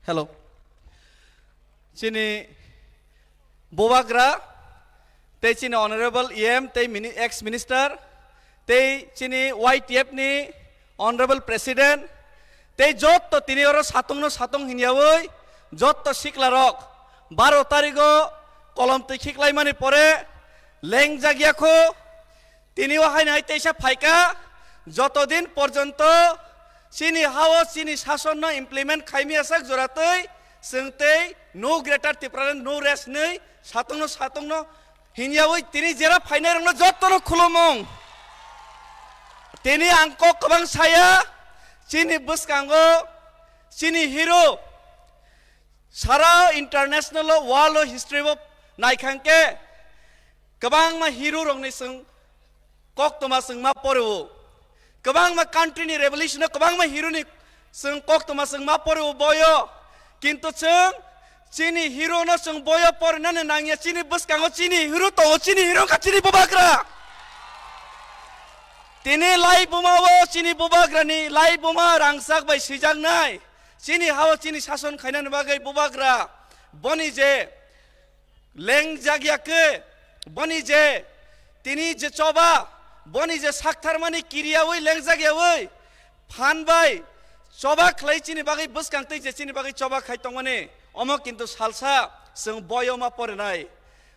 Hello. Chini Bubagra, tei chini Honorable E M, tei mini-, ex minister, tei chini Y T F ni Honorable President, tei jotto tini oro satungno satung hinyawi jotto siklarok baro tarigo kolom twi khiklaimani pore lengjak ya kho. Tini o haino hai teisa phaikha, joto din porjonto chini hao chini sasonno implement khaimya sak joratwi chwng tei no greater Tipraland no rest nwi satungno satungno hinyawi tini jera phainairokno jottono khulumung. Tini ang kok kwbang saya, chini bwskango chini hero sara international o world o history o naikhangkhe kwbangma hero rokni chwng koktwma chwng ma poreo. Kwbangma country ni revolution o kwbangma hero ni chwng koktwma chwng ma poreo boyo. Kintu chwng chini hero no chwng boyo porinani nangya, chini bwskango chini hero tongo, chini hero wngkha chini Bubagra. Tini lai buma o chini Bubagra ni lai buma rangchak bai swijaknai. Chini hao chini sason khainani bagwi Bubagra boni je lengjak ya khe, boni je tini je choba, boni je saktharmani kiriyawi lengjak yawi phan bai choba khlai chini bagwi bwskang tei je chini bagwi choba khai tongmani, omo kintu salsa chwng boyo ma porinai.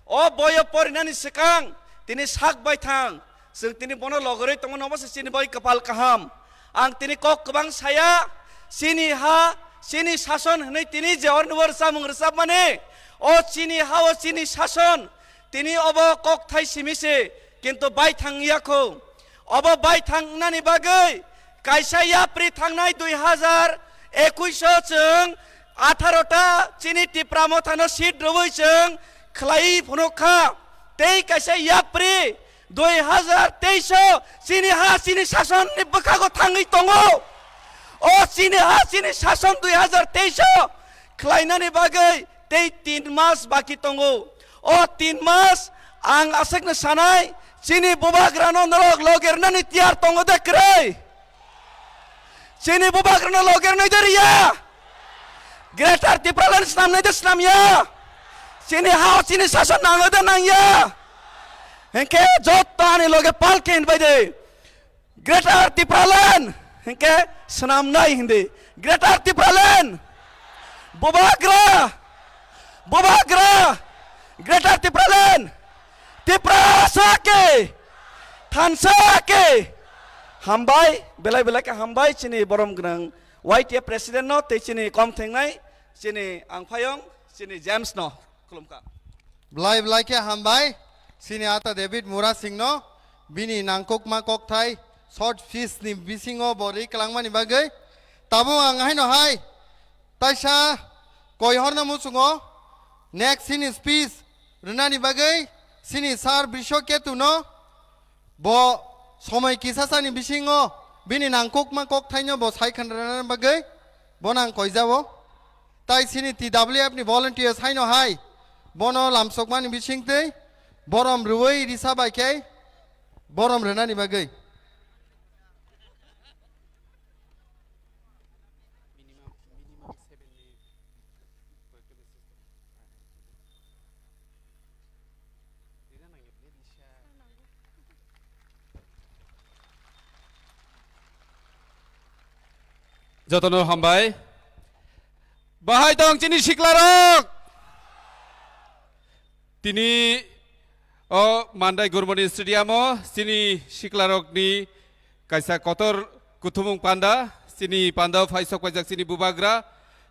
O boyo porinani swkang tini sak bai thang, chwng tini bono logorwi tongmani, omo se chini bagwi kwpal kaham. Ang tini kok kwbang saya, chini ha, chini sason hwnwi tini je orni bo rwchapmung rwchapmani, o chini ha, o chini sason, tini obo kokthai simi se Kintu bai thang ya kho. Obo bai thangnani bagwi kaisa yapri thangnai dui hazar ekuish o chwng atharo ta chini Tipra Mothano seat rwui chwng khlai phunuk kha. Tei kaisa yapri dui hazar teis o chini ha chini sasonni bwkhago thangwi tongo. O chini ha chini sason dui hazar teis o khlainani bagwi tei tin mas baki tongo. O tin mas ang aswkno sanai, chini bubagrano norok loge rwnani tiyar tongo de kwrwi? Chini bubagrano loge rwnai de riya? Greater Tipraland snamnai de snamya? Chini ha chini sason nango de nangya? Hinkhe jotto ani loge palke hinbai de. Greater Tipraland hinkhe swnamnai hindi. Greater Tipraland! Bubagra! Bubagra! Greater Tipraland! Tiprasa ke! Thansa ke! Hambai, belai belai khe hambai chini borom gwnang Y T F president no tei chini kom thengnai chini angphayong chini James no. Khulumkha. Belai belai khe hambai, chini ata David Mura Singh no, bini nangkukma kokthai, short speech ni bisingo bo ri kwlangmani bagwi. Tabuk ang haino hai, taisa koi horno muchungo, next chini speech rwnani bagwi, chini sir Brisho Ketu no, Bo somoi kisasani bisingo bini nangkukma kokthaino bo sai khanrana bagwi bono ang koijao. Tai chini T W F ni volunteers haino hai bono lamsokmani bisingtwi borom rwui risa bai khe borom rwnani bagwi. Jotono hambai. Bahai tong chini siklarok. Tini o Mandai Gurmani Stadium o chini siklarokni kaisa kotor kuthumung panda, chini panda o phai sok paijak chini bubagra,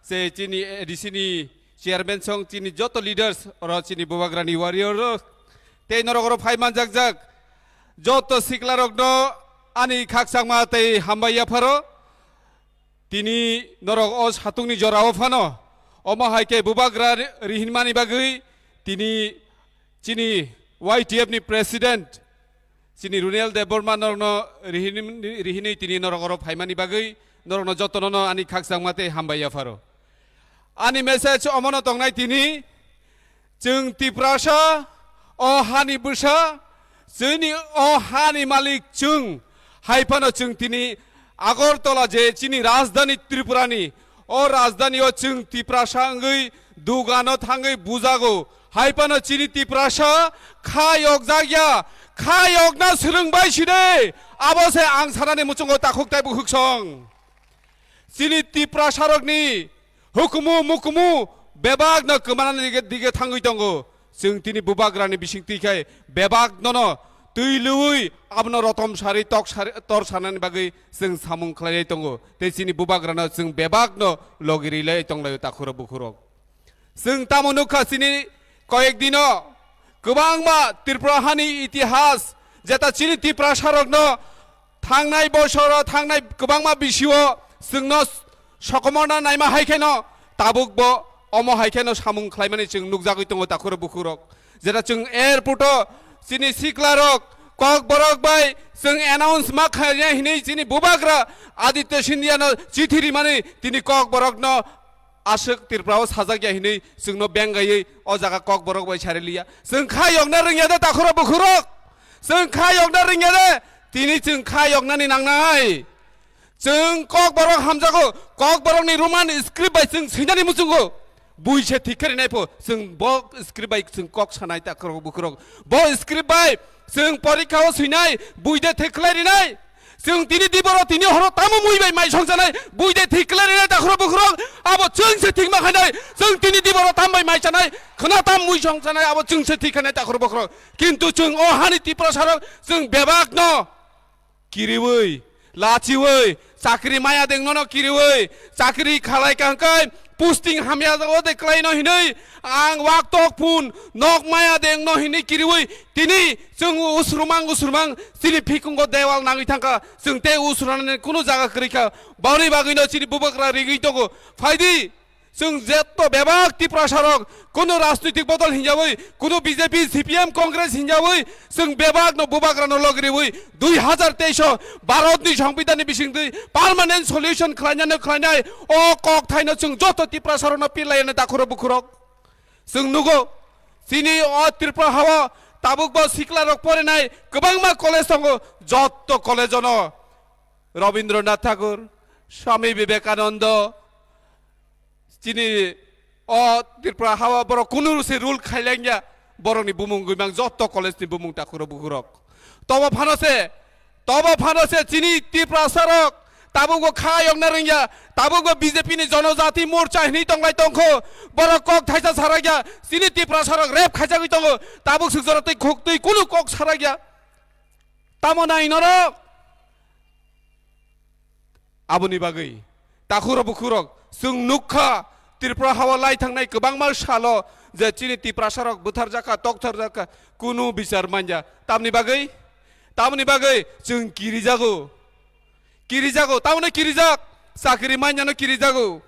se chini A D C ni chairman song chini joto leaders oro chini bubagra ni warrior rok tei norok oro phai manjak jak joto siklarokno ani khakchangma tei hambai yapharo. Tini norok o satung ni jora o phano, omo hai khe bubagra ri-, rihinmani bagwi tini chini Y T F ni president chini Runel Debbarma norokno rihinwi, rihinwi tini norok oro phaimani bagwi norokno jotono no ani khakchangma tei hambai yapharo. Ani message omono tongnai tini, Chwng Tiprasa, o hani bwsa, chini o hani malik chwng. Hai phano chwng tini Agartala je chini rajdhani Tripurani, o rajdhani o chwng Tiprasa wngwi dugano thangwi bujago. Hai phano chini Tiprasa kha yokjak ya, kha yokna swrwngbai side. Abo se ang sanani muchungo takhuk tai bukhuk song. Chini Tiprasarokni hukumu mukumu bebakno kwmanani dige, dige thangwi tongo. Chwng tini bubagrani bisingtwi khai bebaknono twi lwui abono rotom sari tok sari tor sanani bagwi chwng samung khlailai tongo. Tei chini bubagrano chwng bebakno logi rilai tonglaio takhurok bukhurok. Chwng tamo nukha chini koyek dino kwbangma Tripura hani itihas, jeta chini Tiprasarokno thangnai bosoro, thangnai kwbangma bisio chwngno sokomorna naima hai kheno tabukbo omo hai kheno samung khlaimani chwng nukjagwi tongo takhurok bukhurok. Jeta chwng airport o chini siklarok Kokborok bai chwng announce ma khaina hinwi chini bubagra Aditya Scindia no chithi rimani tini Kokborokno aswk Tripura o sajak ya hinwi chwngno bengaiwi o jaga Kokborok bai sari liya. Chwng kha yokna rwngya de takhurok bukhurok? Chwng kha yokna rwngya de? Tini chwng kha yoknani nangnai. Chwng Kokborok hamjago, Kokborokni Roman script bai chwng swinani muchungo. Bui se thik khe rinai pho, chwng bo script bai chwng kok sanai takhurok bukhurok. Bo script bai chwng porikha o swinai, bui de thik khlai rinai. Chwng tini diboro tini horo tamo mui bai mai songchanai, bui de thik khlai rinai takhurok bukhurok. Abo chwng se thik ma khainai, chwng tini diboro tam bai mai chanai, khna tam mui songchanai, abo chwng se thik khainai takhurok bukhurok. Kintu chwng o hani Tiprasarok chwng bebak no kiriwi, lachiwi, chakri maya dengnono kiriwi, chakri khalai kangkai, Posting hamya o de kwlaino hinwi ang wak tok phun nok maya de wngno hinwi kiriwi tini chwng usrumang usrumang chini phikungo dewal nangwi thangkha, chwng tei usrunani kunu jaga kwrwi kha. Boni bagwino chini bubagra rigwi tongo. Phaidi, chwng jetto bebak Tiprasarok kunu rajnitik bodol hinjawi, kunu B J P, C P M, Congress hinjawi, chwng bebakno bubagrano logriwi dui hazar teis o Bharatni Songbidanni bisingtwi permanent solution khlainani khlainai o kokthaino chwng joto Tiprasarokno pirlaiyani takhurok bukhurok. Chwng nugo, chini o Tripura hao tabukbo siklarok porinai kwbangma college tongo, jotto college ono Rabindranath Tagore, Swami Vivekananda, chini o Tripura hao borok kunu se rule khailangya, borokni bumung gwimang jotto college ni bumung takhurok bukhurok. Tobo phano se, tobo phano se chini Tiprasarok tabukbo kha yokna rwngya, tabukbo B J P ni Jonojati Morcha hinwi tonglai tongkho, borok kok thaisa sarakya, chini Tiprasarok rep khaijagwi tongo, tabuk swk jorotwi khuktwi kunu kok sarakya. Tamo nai norok? Aboni bagwi takhurok bukhurok chwng nukha, Tripura hao lai thangnai kwbangma salo je chini Tiprasarok butharjakha, toktharjakha, kunu bichar manya. Tamni bagwi, tamni bagwi chwng kirijago, kirijago, tamoni kirijak, chakri manyano kirijago.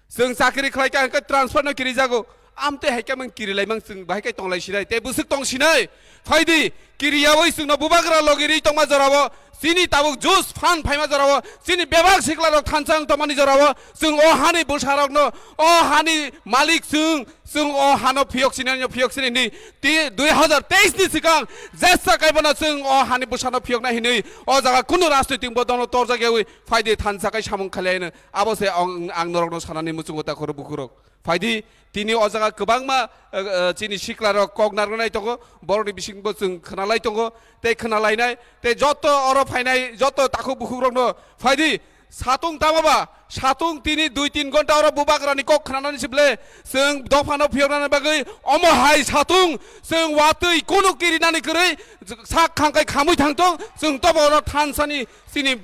Chwng chakri khlai kha hwnkhe transfer no kirijago. Amtwi hai khe mang kirilaimang chwng bahai khe tonglai sinai. Tei bwswk tong sinai. Phaidi kiriyawi chwngno bubagra logiri tongma jorao. Chini tabuk jus phan phaima jorao. Chini bebak siklarok thansa wng tongmani jorao. Chwng o hani bwsarokno, o hani malik chwng, chwng o hano phiyok sinai, phiyok sinai ni. Ti dui hazar teis ni swkang jesa kaibono chwng o hani bwsano phiyokna hinwi o jaga kunu rajnitik bodolno torjak yawi phaidi thansa kai samung khlai no. Abo se ang, ang norokno sanani muchungo takhurok bukhurok. Phaidi, tini o jaga kwbangma, eh, eh, chini siklarok kok narwknai tongo, borokni bisingbo chwng khwnalai tongo, tei khwnalainai, tei joto oro phainai joto takhuk bukhukrokno phaidi, satung tamo ba, satung tini dui tin ghonta oro bubagrani kok khwnanani sible, chwng dophano phiyoknani bagwi omo hai satung chwng watwi kunu kirinani kwrwi sak khangkai khamwi thangtong, chwng tobo oro thansani chini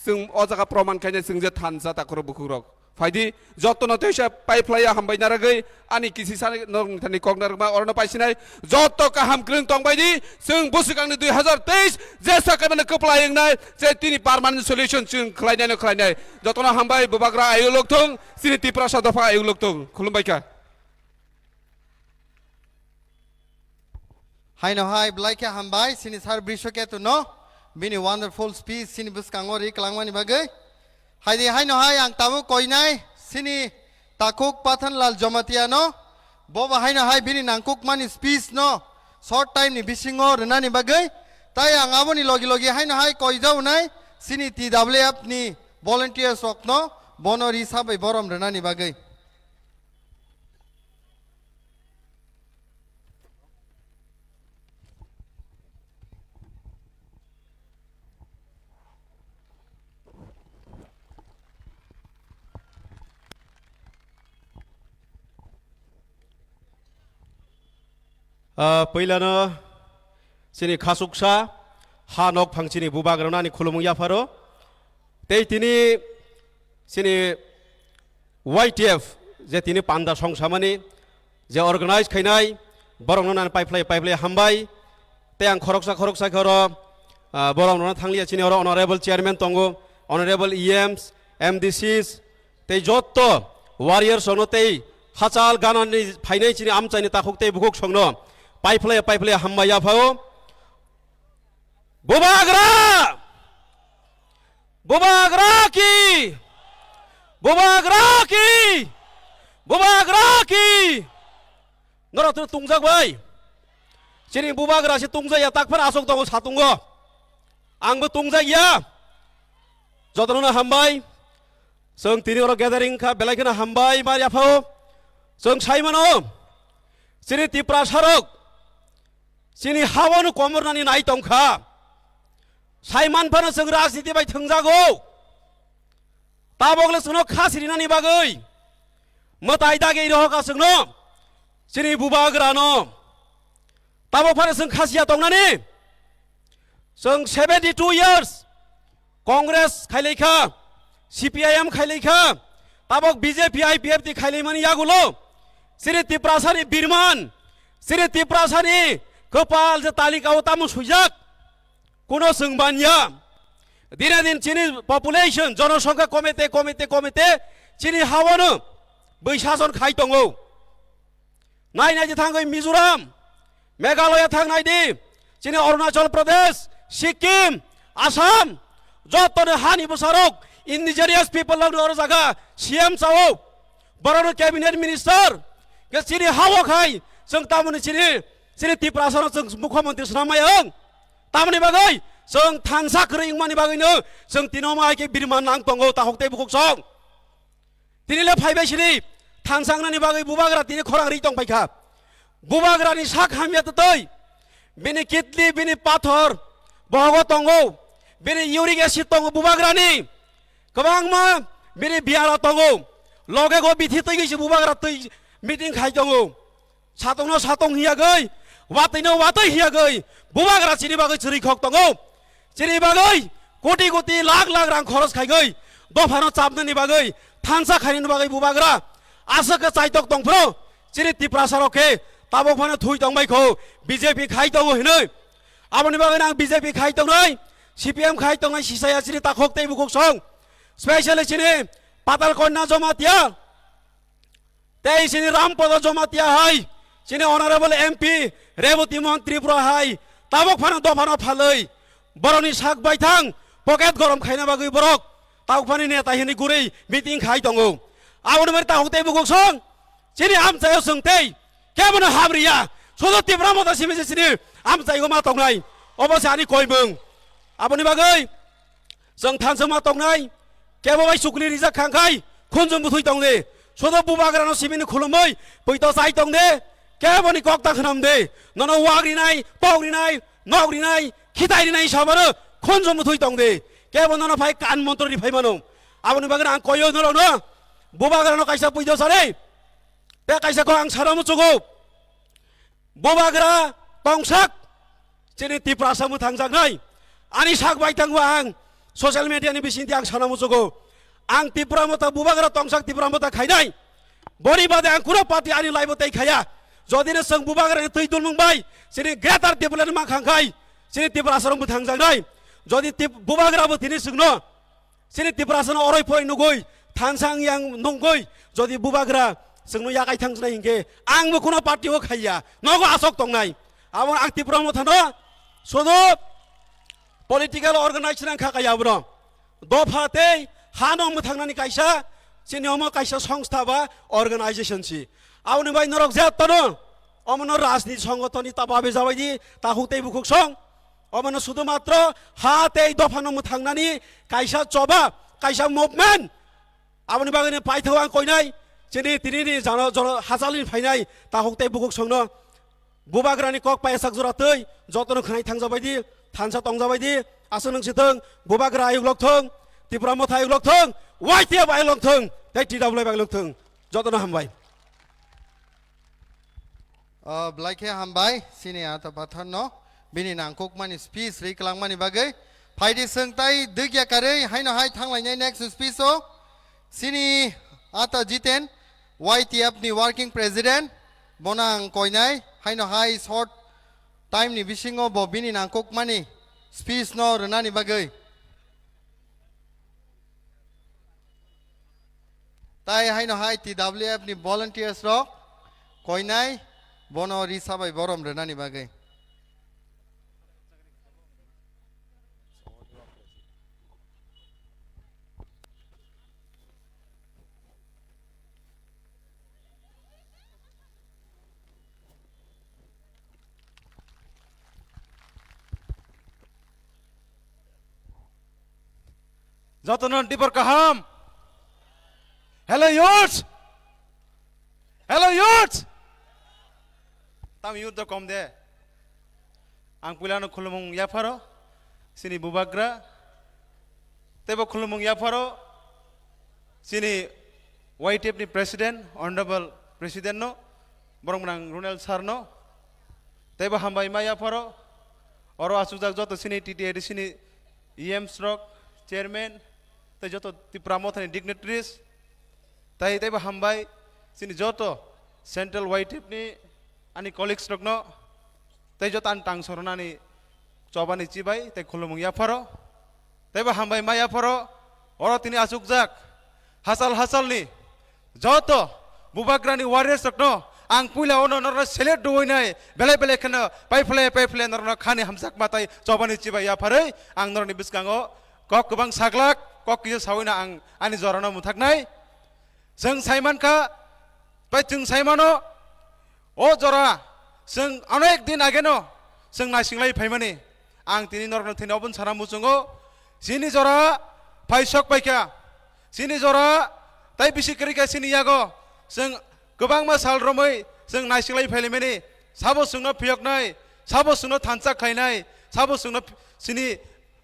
chwng o jaga proman khainai chwng je thansa takhurok bukhukrok. Phaidi, jotono teisa paiphlaiya hambai naragwi, ani kisi sani norokni thani kok narwkma orono paisinai, joto kaham kwrwng tongbaidi, chwng bwswkangni dui hazar teis jesa kaimano kwplai wngnai, je tini permanent solution chwng khlainaino khlainai. Jotono hambai, bubagra ayuk lokthung, chini Tiprasa dopha ayuk lokthung. Khulumbaikha. Haino hai belai khe hambai chini sir Brishoketu no bini wonderful speech chini bwskango ri kwlangmani bagwi. Haidi haino hai ang tabuk koinai chini takhuk Pathanlal Jamatia no, bobo haino hai bini nangkukmani speech no short time ni bisingo rwnani bagwi. Tai ang aboni logi logi haino hai koijaunai chini T W F ni volunteers rok no bono ri sabai borom rwnani bagwi. Ah, puilano chini khasuksa ha nok phang chini bubagrano ani khulumung yapharo. Tei tini chini Y T F je tini panda songsamani je organize khainai, borokno nang paiphlai paiphlai hambai. Tei ang khoroksa khoroksa khe oro, ah, borokno thanglia chini oro honorable chairman tongo, honorable E Ms, M D Cs, tei jotto warriors rokno tei hachal ganani phainai chini amchaini takhuk tei bukhuk songno paiphlai paiphlai hambai yaphao. Bubagra! Bubagra ki! Bubagra ki! Bubagra ki! Norok tini tungjak bai. Chini bubagra se tungjak ya, takphar asok tongo satungo. Angbo tungjak ya. Jotono hambai. Chwng tini oro gathering kha, belai kheno hambai ma yaphao. Chwng sai mano. Chini Tiprasarok. Chini hawano komornani nai tongkha. Saiman phano chwng rajniti bai thwngjago. Tabokle chwngno kha sirinani bagwi mwtai dagi rohokha chwngno, chini bubagrano. Tabok phano chwng khasiya tongnani. Chwng seventy two years Congress khailaikha, C P I M khailaikha, Tabok B J P I P F T khailaimani yagulo, chini Tiprasani birman, chini Tiprasani kwpal je talikao tamo swijak, kuno chwng banya. Dine din chini population, jonosongkha komete, komete, komete, chini hawano bwsajwk khai tongo. Nai nai di thangwi Mizoram, Meghalaya thang nai di, chini Arunachal Pradesh, Sikkim, Assam, joto ni hani bwsarok indigenous people rok ni oro jaga C M chao, borok no cabinet minister, ke chini hao khai, chwng tamoni chini, chini Tiprasa no chwng mukhyamantri swnam maya wng. Tamoni bagwi chwng thansa kwrwi wngmani bagwi no chwng tino mai khe birman nang tongo, tahok tei bukhuk song. Tini le phaibai sini, thansa wngnani bagwi bubagra tini khorang ri tong paikha. Bubagrani sak hamya twtwi, bini kidney, bini pathor bohogo tongo, bini uric acid tongo bubagrani, kwbangma bini biyara tongo, loge go bithi twi gwi se bubagra twi meeting khai tongo. Satongno satong hiyagwi, watwino watwi hiyagwi, bubagra chini bagwi chwrwi khok tongo. Chini bagwi koti koti lakh lakh rang khoros khaigwi, dophano chapnani bagwi, thansa khainani bagwi bubagra aswk khe chaitok tongphuru, chini Tiprasa rok khe tabok phano thui tongbai kho, B J P khai tongo hinwi. Aboni bagwi ang B J P khai tongnai, C P M khai tongnai sisaya chini takhok tei bukhuk song, specially chini Patal Kanya Jamatia. Tei chini Rampada Jamatia hai, chini Honorable M P Reboti Mohan Tripura hai, tabok phano dophano phalwi, borokni sak baithang pocket gorom khaina bagwi borok tabok phani neta hini gurwi meeting khai tongo. Aboni mani tabok tei bukhuk song, chini amchaio chwng tei kebono hamriya, sudo Tipra Motha simi se chini amchaio ma tongnai, obo se ani koimung. Aboni bagwi chwng thansa ma tongnai, kebo bai chukli rijak khang khai, khunjung bwthwi tong de. Sodo bubagrano simini khulumwi, poito chai tong de, keboni kok ta khnam de. Nono wak rinai, tok rinai, nok rinai, khitai rinai sabano khunjung bwthwi tong de. Kebo nono phai kan montro ri phai mano. Aboni bagwi ang koyo norokno, bubagrano kaisa poito sare. Te kaisa kok ang sana muchugo. Bubagra tongsak chini Tiprasa mwthangjaknai. Ani sak bai tangbo ang social media ni bisingtwi ang sana muchugo. Ang Tipra Motha bubagra tongsak Tipra Motha khainai. Boni bade ang kuno party ani laibo tei khaya. Jodi no chwng bubagra ni twi dulmung bai chini greater development ma khang khai chini Tiprasa rok mwthangjaknai. Jodi tip-, bubagra bo tini chwngno Chini Tiprasano oroi poroi nugui, thansa wng yang nugui, jodi bubagra chwngno yakai thangsnai hinkhe, angbo kuno party o khaiya, nogo asok tongnai. Abo ang Tipra Mothano sodo political organization ang kha kaya abono. Dopha tei hano mwthangnani kaisa, chini omo kaisa songstha ba organization si. Aboni bai norok jetono, omono rajniti songotoni ta babe jabaidi, ta huk tei bukhuk song. Omono sudu matro ha tei dophano mwthangnani kaisa choba, kaisa movement. Aboni bagwino paithao ang koinai, chini tinini jano, joro hachalni phainai, tahuk tei bukhuk songno. Bubagrani kok payasak jora twi, jotono khwnai thangjabaidi, thansa tongjabaidi, aswk nung sithwng, bubagra ayuk lokthwng, Tipra Motha ayuk lokthwng, Y T F ayuk lokthwng, tei T W F ayuk lokthwng. Jotono hambai. O, belai khe hambai, chini ata patharno, bini nangkukmani speech ri kwlangmani bagwi. Phaidi chwng tai dwgya karwi haino hai thanglainai next speech o. Chini ata Jiten, Y T F ni working president, bono ang koinai, haino hai short time ni bisingo bo bini nangkukmani speech no rwnani bagwi. Tai haino hai T W F ni volunteers rok koinai bono risa bai borom rwnani bagwi. Jotono dibor kaham. Hello youths. Hello youths. Tam youth do kom de. Ang puilano khulumung yapharo, chini bubagra. Teibo khulumung yapharo, chini Y T F ni president, honorable president no, borok mwnang Ronel sir no. Teibo hambai ma yapharo, oro achukjak joto chini T T A D C ni E Ms rok, chairman, tei joto Tipra Mothani dignitaries, Tai taibo hambai chini joto Central Y T F ni ani colleagues rokno, tei joto ani tang sornani chobani chibai tei khulumung yapharo. Taibo hambai ma yapharo, oro tini achukjak hachal hachalni joto bubagrani warriors rokno ang puila ono norno select duoinai belai belai kheno paiphle paiphle norno khani hamjakma tai chobani chibai yapharwi ang norni bwskango kok kwbang saglak, kok kisa sawino ang ani jorano muthaknai. Chwng saimankha, bai chwng saimano, o jora chwng onek din ageno chwng naisinglai phaimani. Ang tini norokno thani oboni sana muchungo, chini jora phaisok paikha, chini jora tai bisi kwrwikha chini yago. Chwng kwbangma sal romwi chwng naisinglai phailaimani, sabo chwngno phiyoknai, sabo chwngno thansa khlainai, sabo chwngno chini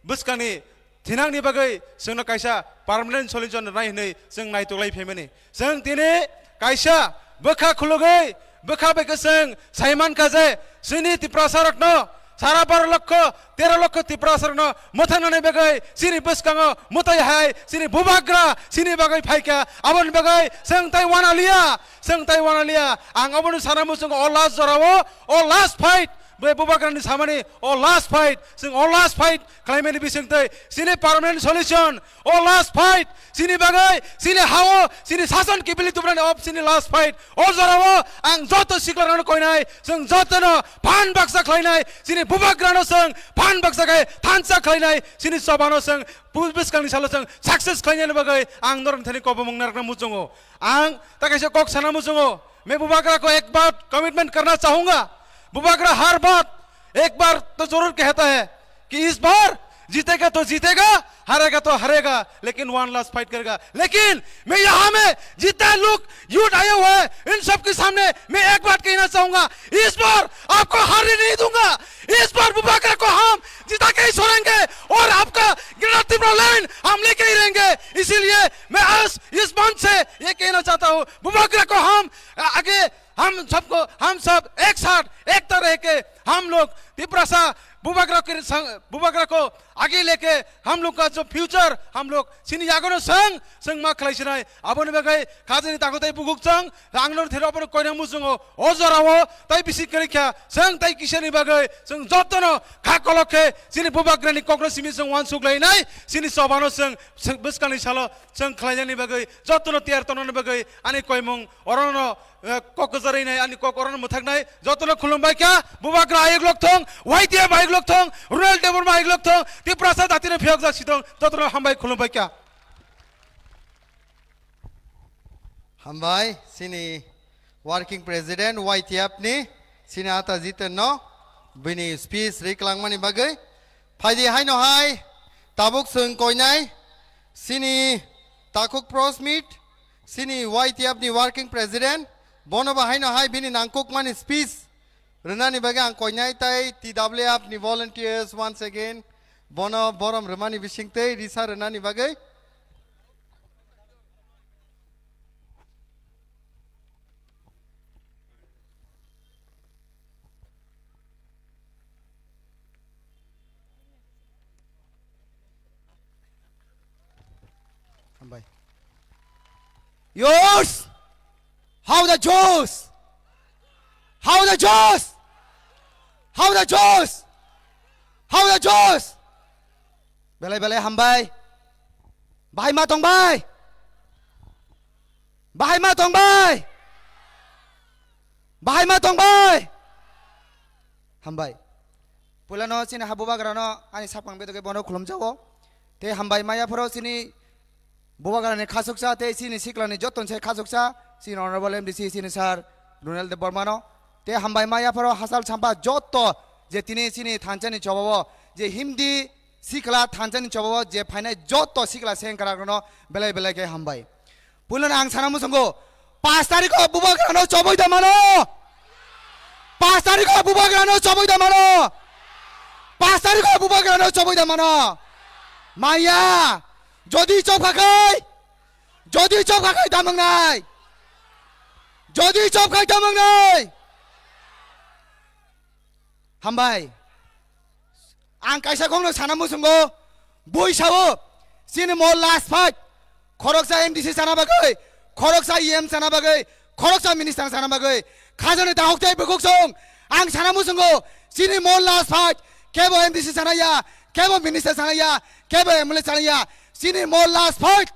bwskangni thinangni bagwi chwngno kaisa permanent solution rwnai hwnwi chwng naituklai phaimani. Chwng tini kaisa bwkha khulugwi, bwkha bai khe chwng saimankha je chini Tiprasarokno sara baro lokho, tero lokho Tiprasarokno mwthangnani bagwi chini bwskango mwtai hai chini bubagra chini bagwi phaikha. Aboni bagwi chwng tai wanaliya, chwng tai wanaliya. Ang obono sana muchungo o last jorao, o last fight, bai bubagrani samani o last fight, chwng o last fight khlaimani bisingtwi chini permanent solution, o last fight chini bagwi, chini hao, chini sason kibili tubrani o chini last fight. O jorao ang joto siklarano koinai, chwng jotono phan baksa khlainai, chini bubagrano chwng phan baksa khai thansa khlainai, chini chobano chwng bu-, bwskangni salo chwng success khlainani bagwi ang norokni thani kobomung narwkna muchungo. Ang ta kaisa kok sana muchungo, मैं बुबागरा को एक बात कमिटमेंट करना चाहूंगा। बुबागरा हर बात एक बार तो जरूर कहता है कि इस बार जीतेगा तो जीतेगा, हारेगा तो हारेगा, लेकिन वन लास्ट फाइट करेगा। लेकिन मैं यहाँ में जितने लोग यूथ आए हुए हैं, इन सब के सामने मैं एक बात कहना चाहूंगा, इस बार आपको हारने नहीं दूंगा। इस बार बुबागरा को हम जिता के ही छोड़ेंगे और आपका ग्रेटर तिब्रा लैंड हम लेके ही रहेंगे। इसीलिए मैं आज इस मंच से ये कहना चाहता हूँ, बुबागरा को हम आगे, हम सबको, हम सब एक साथ एकता रह के हम लोग तिपरासा बुबागरा के संग, बुबागरा को आगे लेके हम लोग का जो फ्यूचर, हम लोग chini yagono chwng, chwng ma khlai sinai, aboni bagwi khajani takhuk tai buguk chwng, rangno thero abono koina muchungo, o jorao tai bisi kwrwikha, chwng tai kisani bagwi chwng jotono kha kolok khe chini bubagrani kokno simi chwng uansuk lainai, chini chobano chwng, chwng bwskangni salo chwng khlainani bagwi jotono tiyar tongnani bagwi ani koimung orono, eh, kok kwcharwi nai, ani kok orono mwthaknai, jotono khulumbai kha, bubagra ayuk lok thung, Y T F ayuk lok thung, Ronald Debbarma ayuk lok thung, Tiprasa jatino phiyokjak si thung, jotono hambai khulumbai kha. Hambai, chini working president Y T F ni, chini ata Jiten no, bini speech rwi kwlangmani bagwi. Phaidi haino hai, tabuk chwng koinai, chini takhuk Prosmit, chini Y T F ni working president, bono bo haino hai bini nangkukmani speech rwnani bagwi ang koinai tai T W F ni volunteers once again bono borom rwmani bisingtwi risa rwnani bagwi. Hambai. Yours! How the Joes? How the Joes? How the Joes? How the Joes? Belai belai hambai. Bahai ma tong bai. Bahai ma tong bai. Bahai ma tong bai. Hambai. Puilano chini ha bubagrano ani saphang bedoke bono khulumjago. Tei hambai maya phoro chini bubagrani khasuksa tei chini siklani joton se khasuksa chini Honorable M D C chini sir Ronald Debbarmano. Tei hambai maya phoro hachal champa joto je tini chini thanchani chobao je himdi sikla thanchani chobao je phainai joto sikla sengkrakrokno belai belai khe hambai. Puilano ang sana muchungo, pash tarikho bubagrano choboi da mano. Pash tarikho bubagrano choboi da mano. Pash tarikho bubagrano choboi da mano. Maya, jodi chobkha khai, jodi chobkha khai damangnai. Jodi chobkha khai damangnai. Hambai. Ang kaisa kokno sana muchungo, bui sao, chini mo last fight, khoroksa M D C chana bagwi, Khoroksa E M sana bagwi, khoroksa minister sana bagwi. Khajani takhuk tei bukhuk song. Ang sana muchungo, chini mol last fight. Kebo M D C sana ya, kebo minister sana ya, kebo M L A sana ya. Chini mol last fight.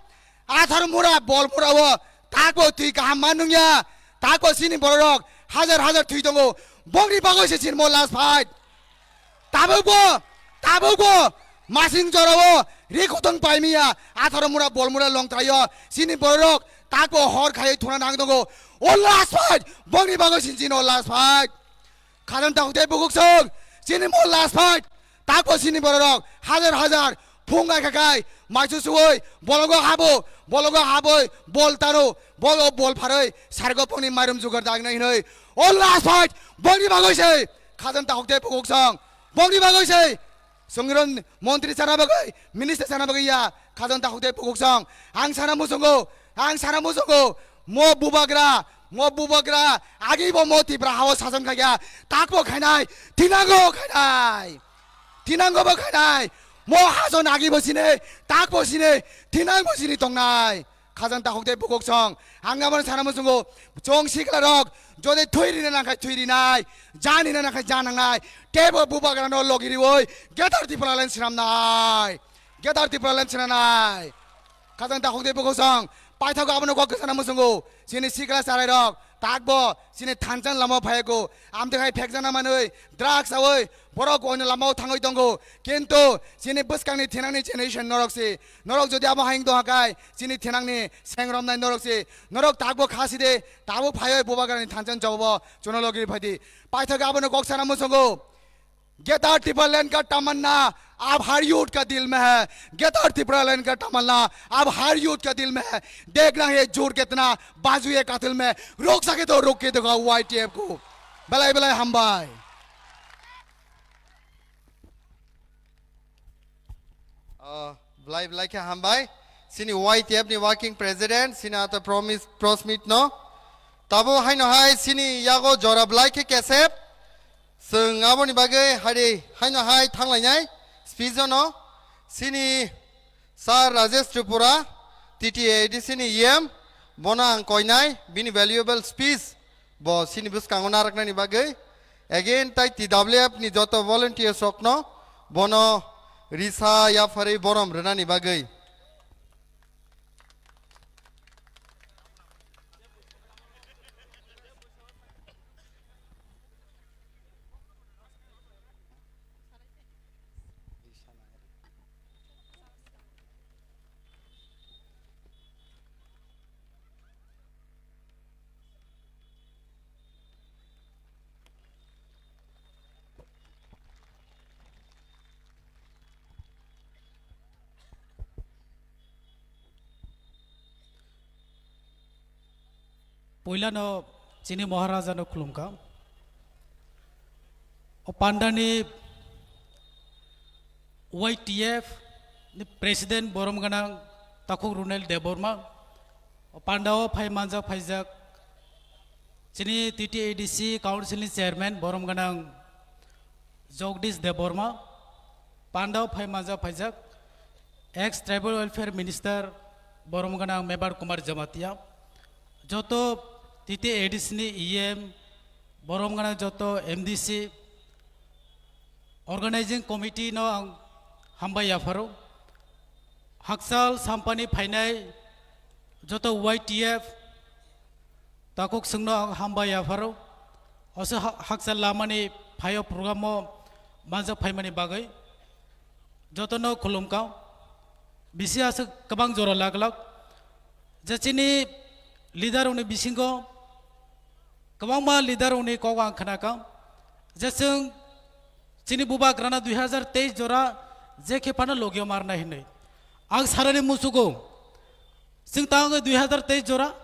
Athar mura, bol mura o. Takbo twi kaham man nung ya. Takbo chini bororok hajar hajar twi tongo. Bongni bagwi se chini mol last fight. Tabukbo, tabukbo, masing jorao, ri khotong paimiya, atharo mura, bol mura, longtraio, chini bororok, takbo hor khaiwi thuna nang tongo. O last fight, bongni bagwi sinchino last fight. Khajani takhuk tei bukhuk song, chini mo last fight, takbo chini bororok, hajar hajar, phung gai khakai, maisu suoi, bologo habo, bologo haboi, bol taro, bol o bol pharoi, sargo pongni mairum jugar dagnai hinoi. O last fight, bongni bagwi se, Khajani takhuk tei bukhuk song. Bongni bagwi se. Songwiron montri sana bagwi, minister sana bagwi ya. Khajani takhuk tei bukhuk song. Ang sana muchungo. Ang sana muchungo. Mo bubagra. Mo bubagra. Agi bo mo Tipra hao sason khaikha. Takbo khainai. Tinango khainai. Tinango bo khainai. Mo hajon agi bo sine. Takbo sine. Tinang bo sini tongnai. Khajani takhuk tei bukhuk song. Ang abono sana muchungo. Chong sikla rok. Jodi thwi rina nangkhai thwi rinai. Jani na nangkhai janangnai. Tebo bubagra no logi rioi. Greater Tipraland sinamnai. Greater Tipraland sinanai. Khajani takhuk tei bukhuk song. Paithago abono kok sana muchungo. Chini sikla charai rok. Takbo. Chini thanchang lama phaigo. Amtwi hai phekjana manwi. Drugs aoi. Borok oino lamao thangwi tongo. Kintu. Chini bwskangni thinangni generation norok si. Norok jodi abo haing tongkha kai, chini thinangni seng romnai norok se, norok takbo kha si de, tabuk phaioi bubagrani thanchani jawabo chuno logi phai di. Paithago abono kok sana muchungo. Greater Tipraland ka tamanna, ab har youth ka dil mein hai. Greater Tipraland ka tamanna, ab har youth ka dil mein hai. Dekhna hai joor kitna bazu hai katil mein. Ruk sake to ruk ke dekho Y T F ko. Belai belai hambai. Oh, belai belai khe hambai. Chini Y T F ni working president, chini ata promise, Prosmit no. Tabo haino hai chini yago jora belai khe kesep. Chwng aboni bagwi hari haino hai thanglainai speech no. Chini Sir Rajesh Tripura, T T A D C ni E M, bono ang koinai, bini valuable speech. Bo chini bwskango narwknani bagwi, again, tai T W F ni joto volunteers rokno bono risa yapharwi borom rwnani bagwi. Puilano chini Maharaja no khulumkha. O pandani Y T F ni President borom gwnang Takhuk Runel Debbarma, o pandao phai manjak phaijak chini T T A D C Council ni Chairman borom gwnang Jagdish Debbarma, pandao phai manjak phaijak ex Tribal Welfare Minister borom gwnang Mebar Kumar Jamatia, joto T T A D C ni E M, borom gwnang joto M D C, Organizing Committee no ang hambai yapharo. Hakchal sampani phainai joto Y T F takhuk chwngno ang hambai yapharo. Oso ha-, hakchal lamani phaio program o manjak phaimani bagwi jotono khulumkha. Bisi aswk kwbang jora laglak. Je chini leader rokni bisingo kwbangma leader rokni kok ang khnakha, je chwng chini bubagrano dui hazar teis jora je khe phano logio marnai hinwi. Ang sanani muchugo, chwng tangwi dui hazar teis jora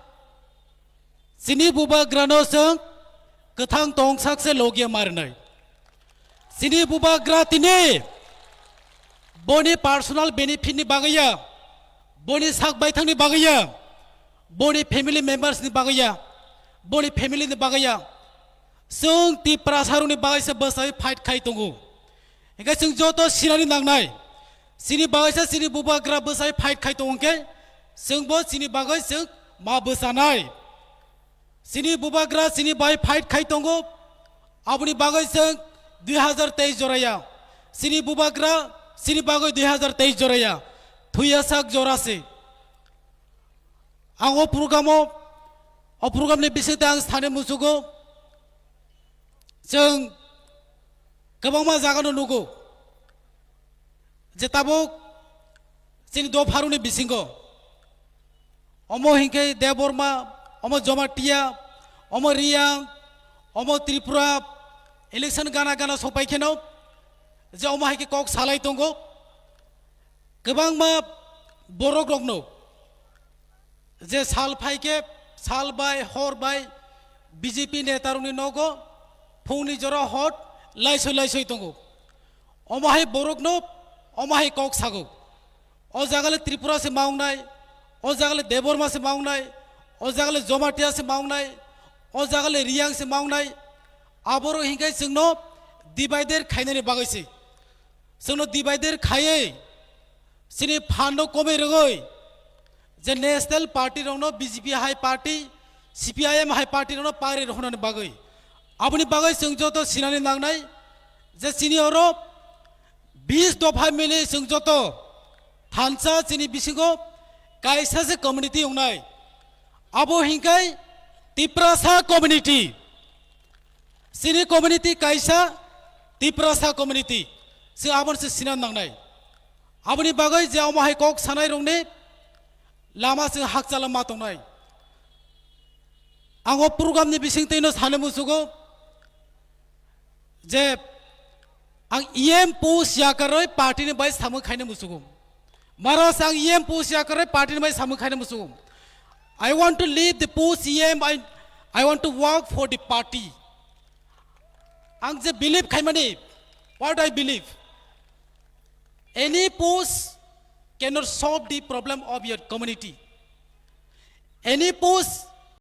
chini bubagrano chwng kwthang tongsak se logio marnai. Chini bubagra tini boni personal benefit ni bagwi ya, boni sak baithang ni bagwi ya, boni family members ni bagwi ya, boni family ni bagwi ya. Chwng Tiprasa rokni bagwi se bwsai fight khai tongo. Hingke chwng joto sinani nangnai. Chini bagwi se chini bubagra bwsai fight khai tongo hingke chwngbo chini bagwi chwng Ma bwchanai. Chini bubagra chini bai fight khai tongo. Aboni bagwi chwng dui hazar teis joraya. Chini bubagra chini bagwi dui hazar teis joraya. Thuya sak jora se. Ang o program o, o program ni bisingtwi ang sani muchugo. Chwng kwbangma jaga no nugo. Je tabuk chini dopharuni bisingo. Omo hinkhe Debbarma, omo Jamatia, omo Reang, omo Tripura, election gana gana sopai kheno, je omo hai khe kok salai tongo. Kwbangma borok rokno je sal phai khe sal bai hor bai B J P netarokni nogo phungni jora hot laisoi laisoi tongo. Omo hai borokno omo hai kok sago. O jaga le Tripura se ma wngnai, o jaga le Debbarma se ma wngnai, o jaga le Jamatia se ma wngnai, o jaga le Reang se ma wngnai. Aborok hinkhe chwngno divider khainani bagwi se. Chwngno divider khaiwi chini phan no komwi rwgwi je national party rokno B J P hai party, C P I M hai party rokno pari rohornani bagwi. Aboni bagwi chwng joto sinani nangnai je chini oro bis dopha mili chwng joto thansa chini bisingo kaisa se community wngnai. Abo hinkai Tiprasa community. Chini community kaisa Tiprasa community. Chwng abono se sinan nangnai. Aboni bagwi je omo hai kok sanai rokni lama chwng hakchala ma tongnai. Ang o program ni bisingtwi no sani muchugo je ang E M post yakarwi party ni bai samung khaina muchugo. Maras ang E M post yakarwi party ni bai samung khaina muchugo. I want to leave the post E M, I, I want to work for the party. Ang je believe khaimani, what I believe. Any post cannot solve the problem of your community. Any post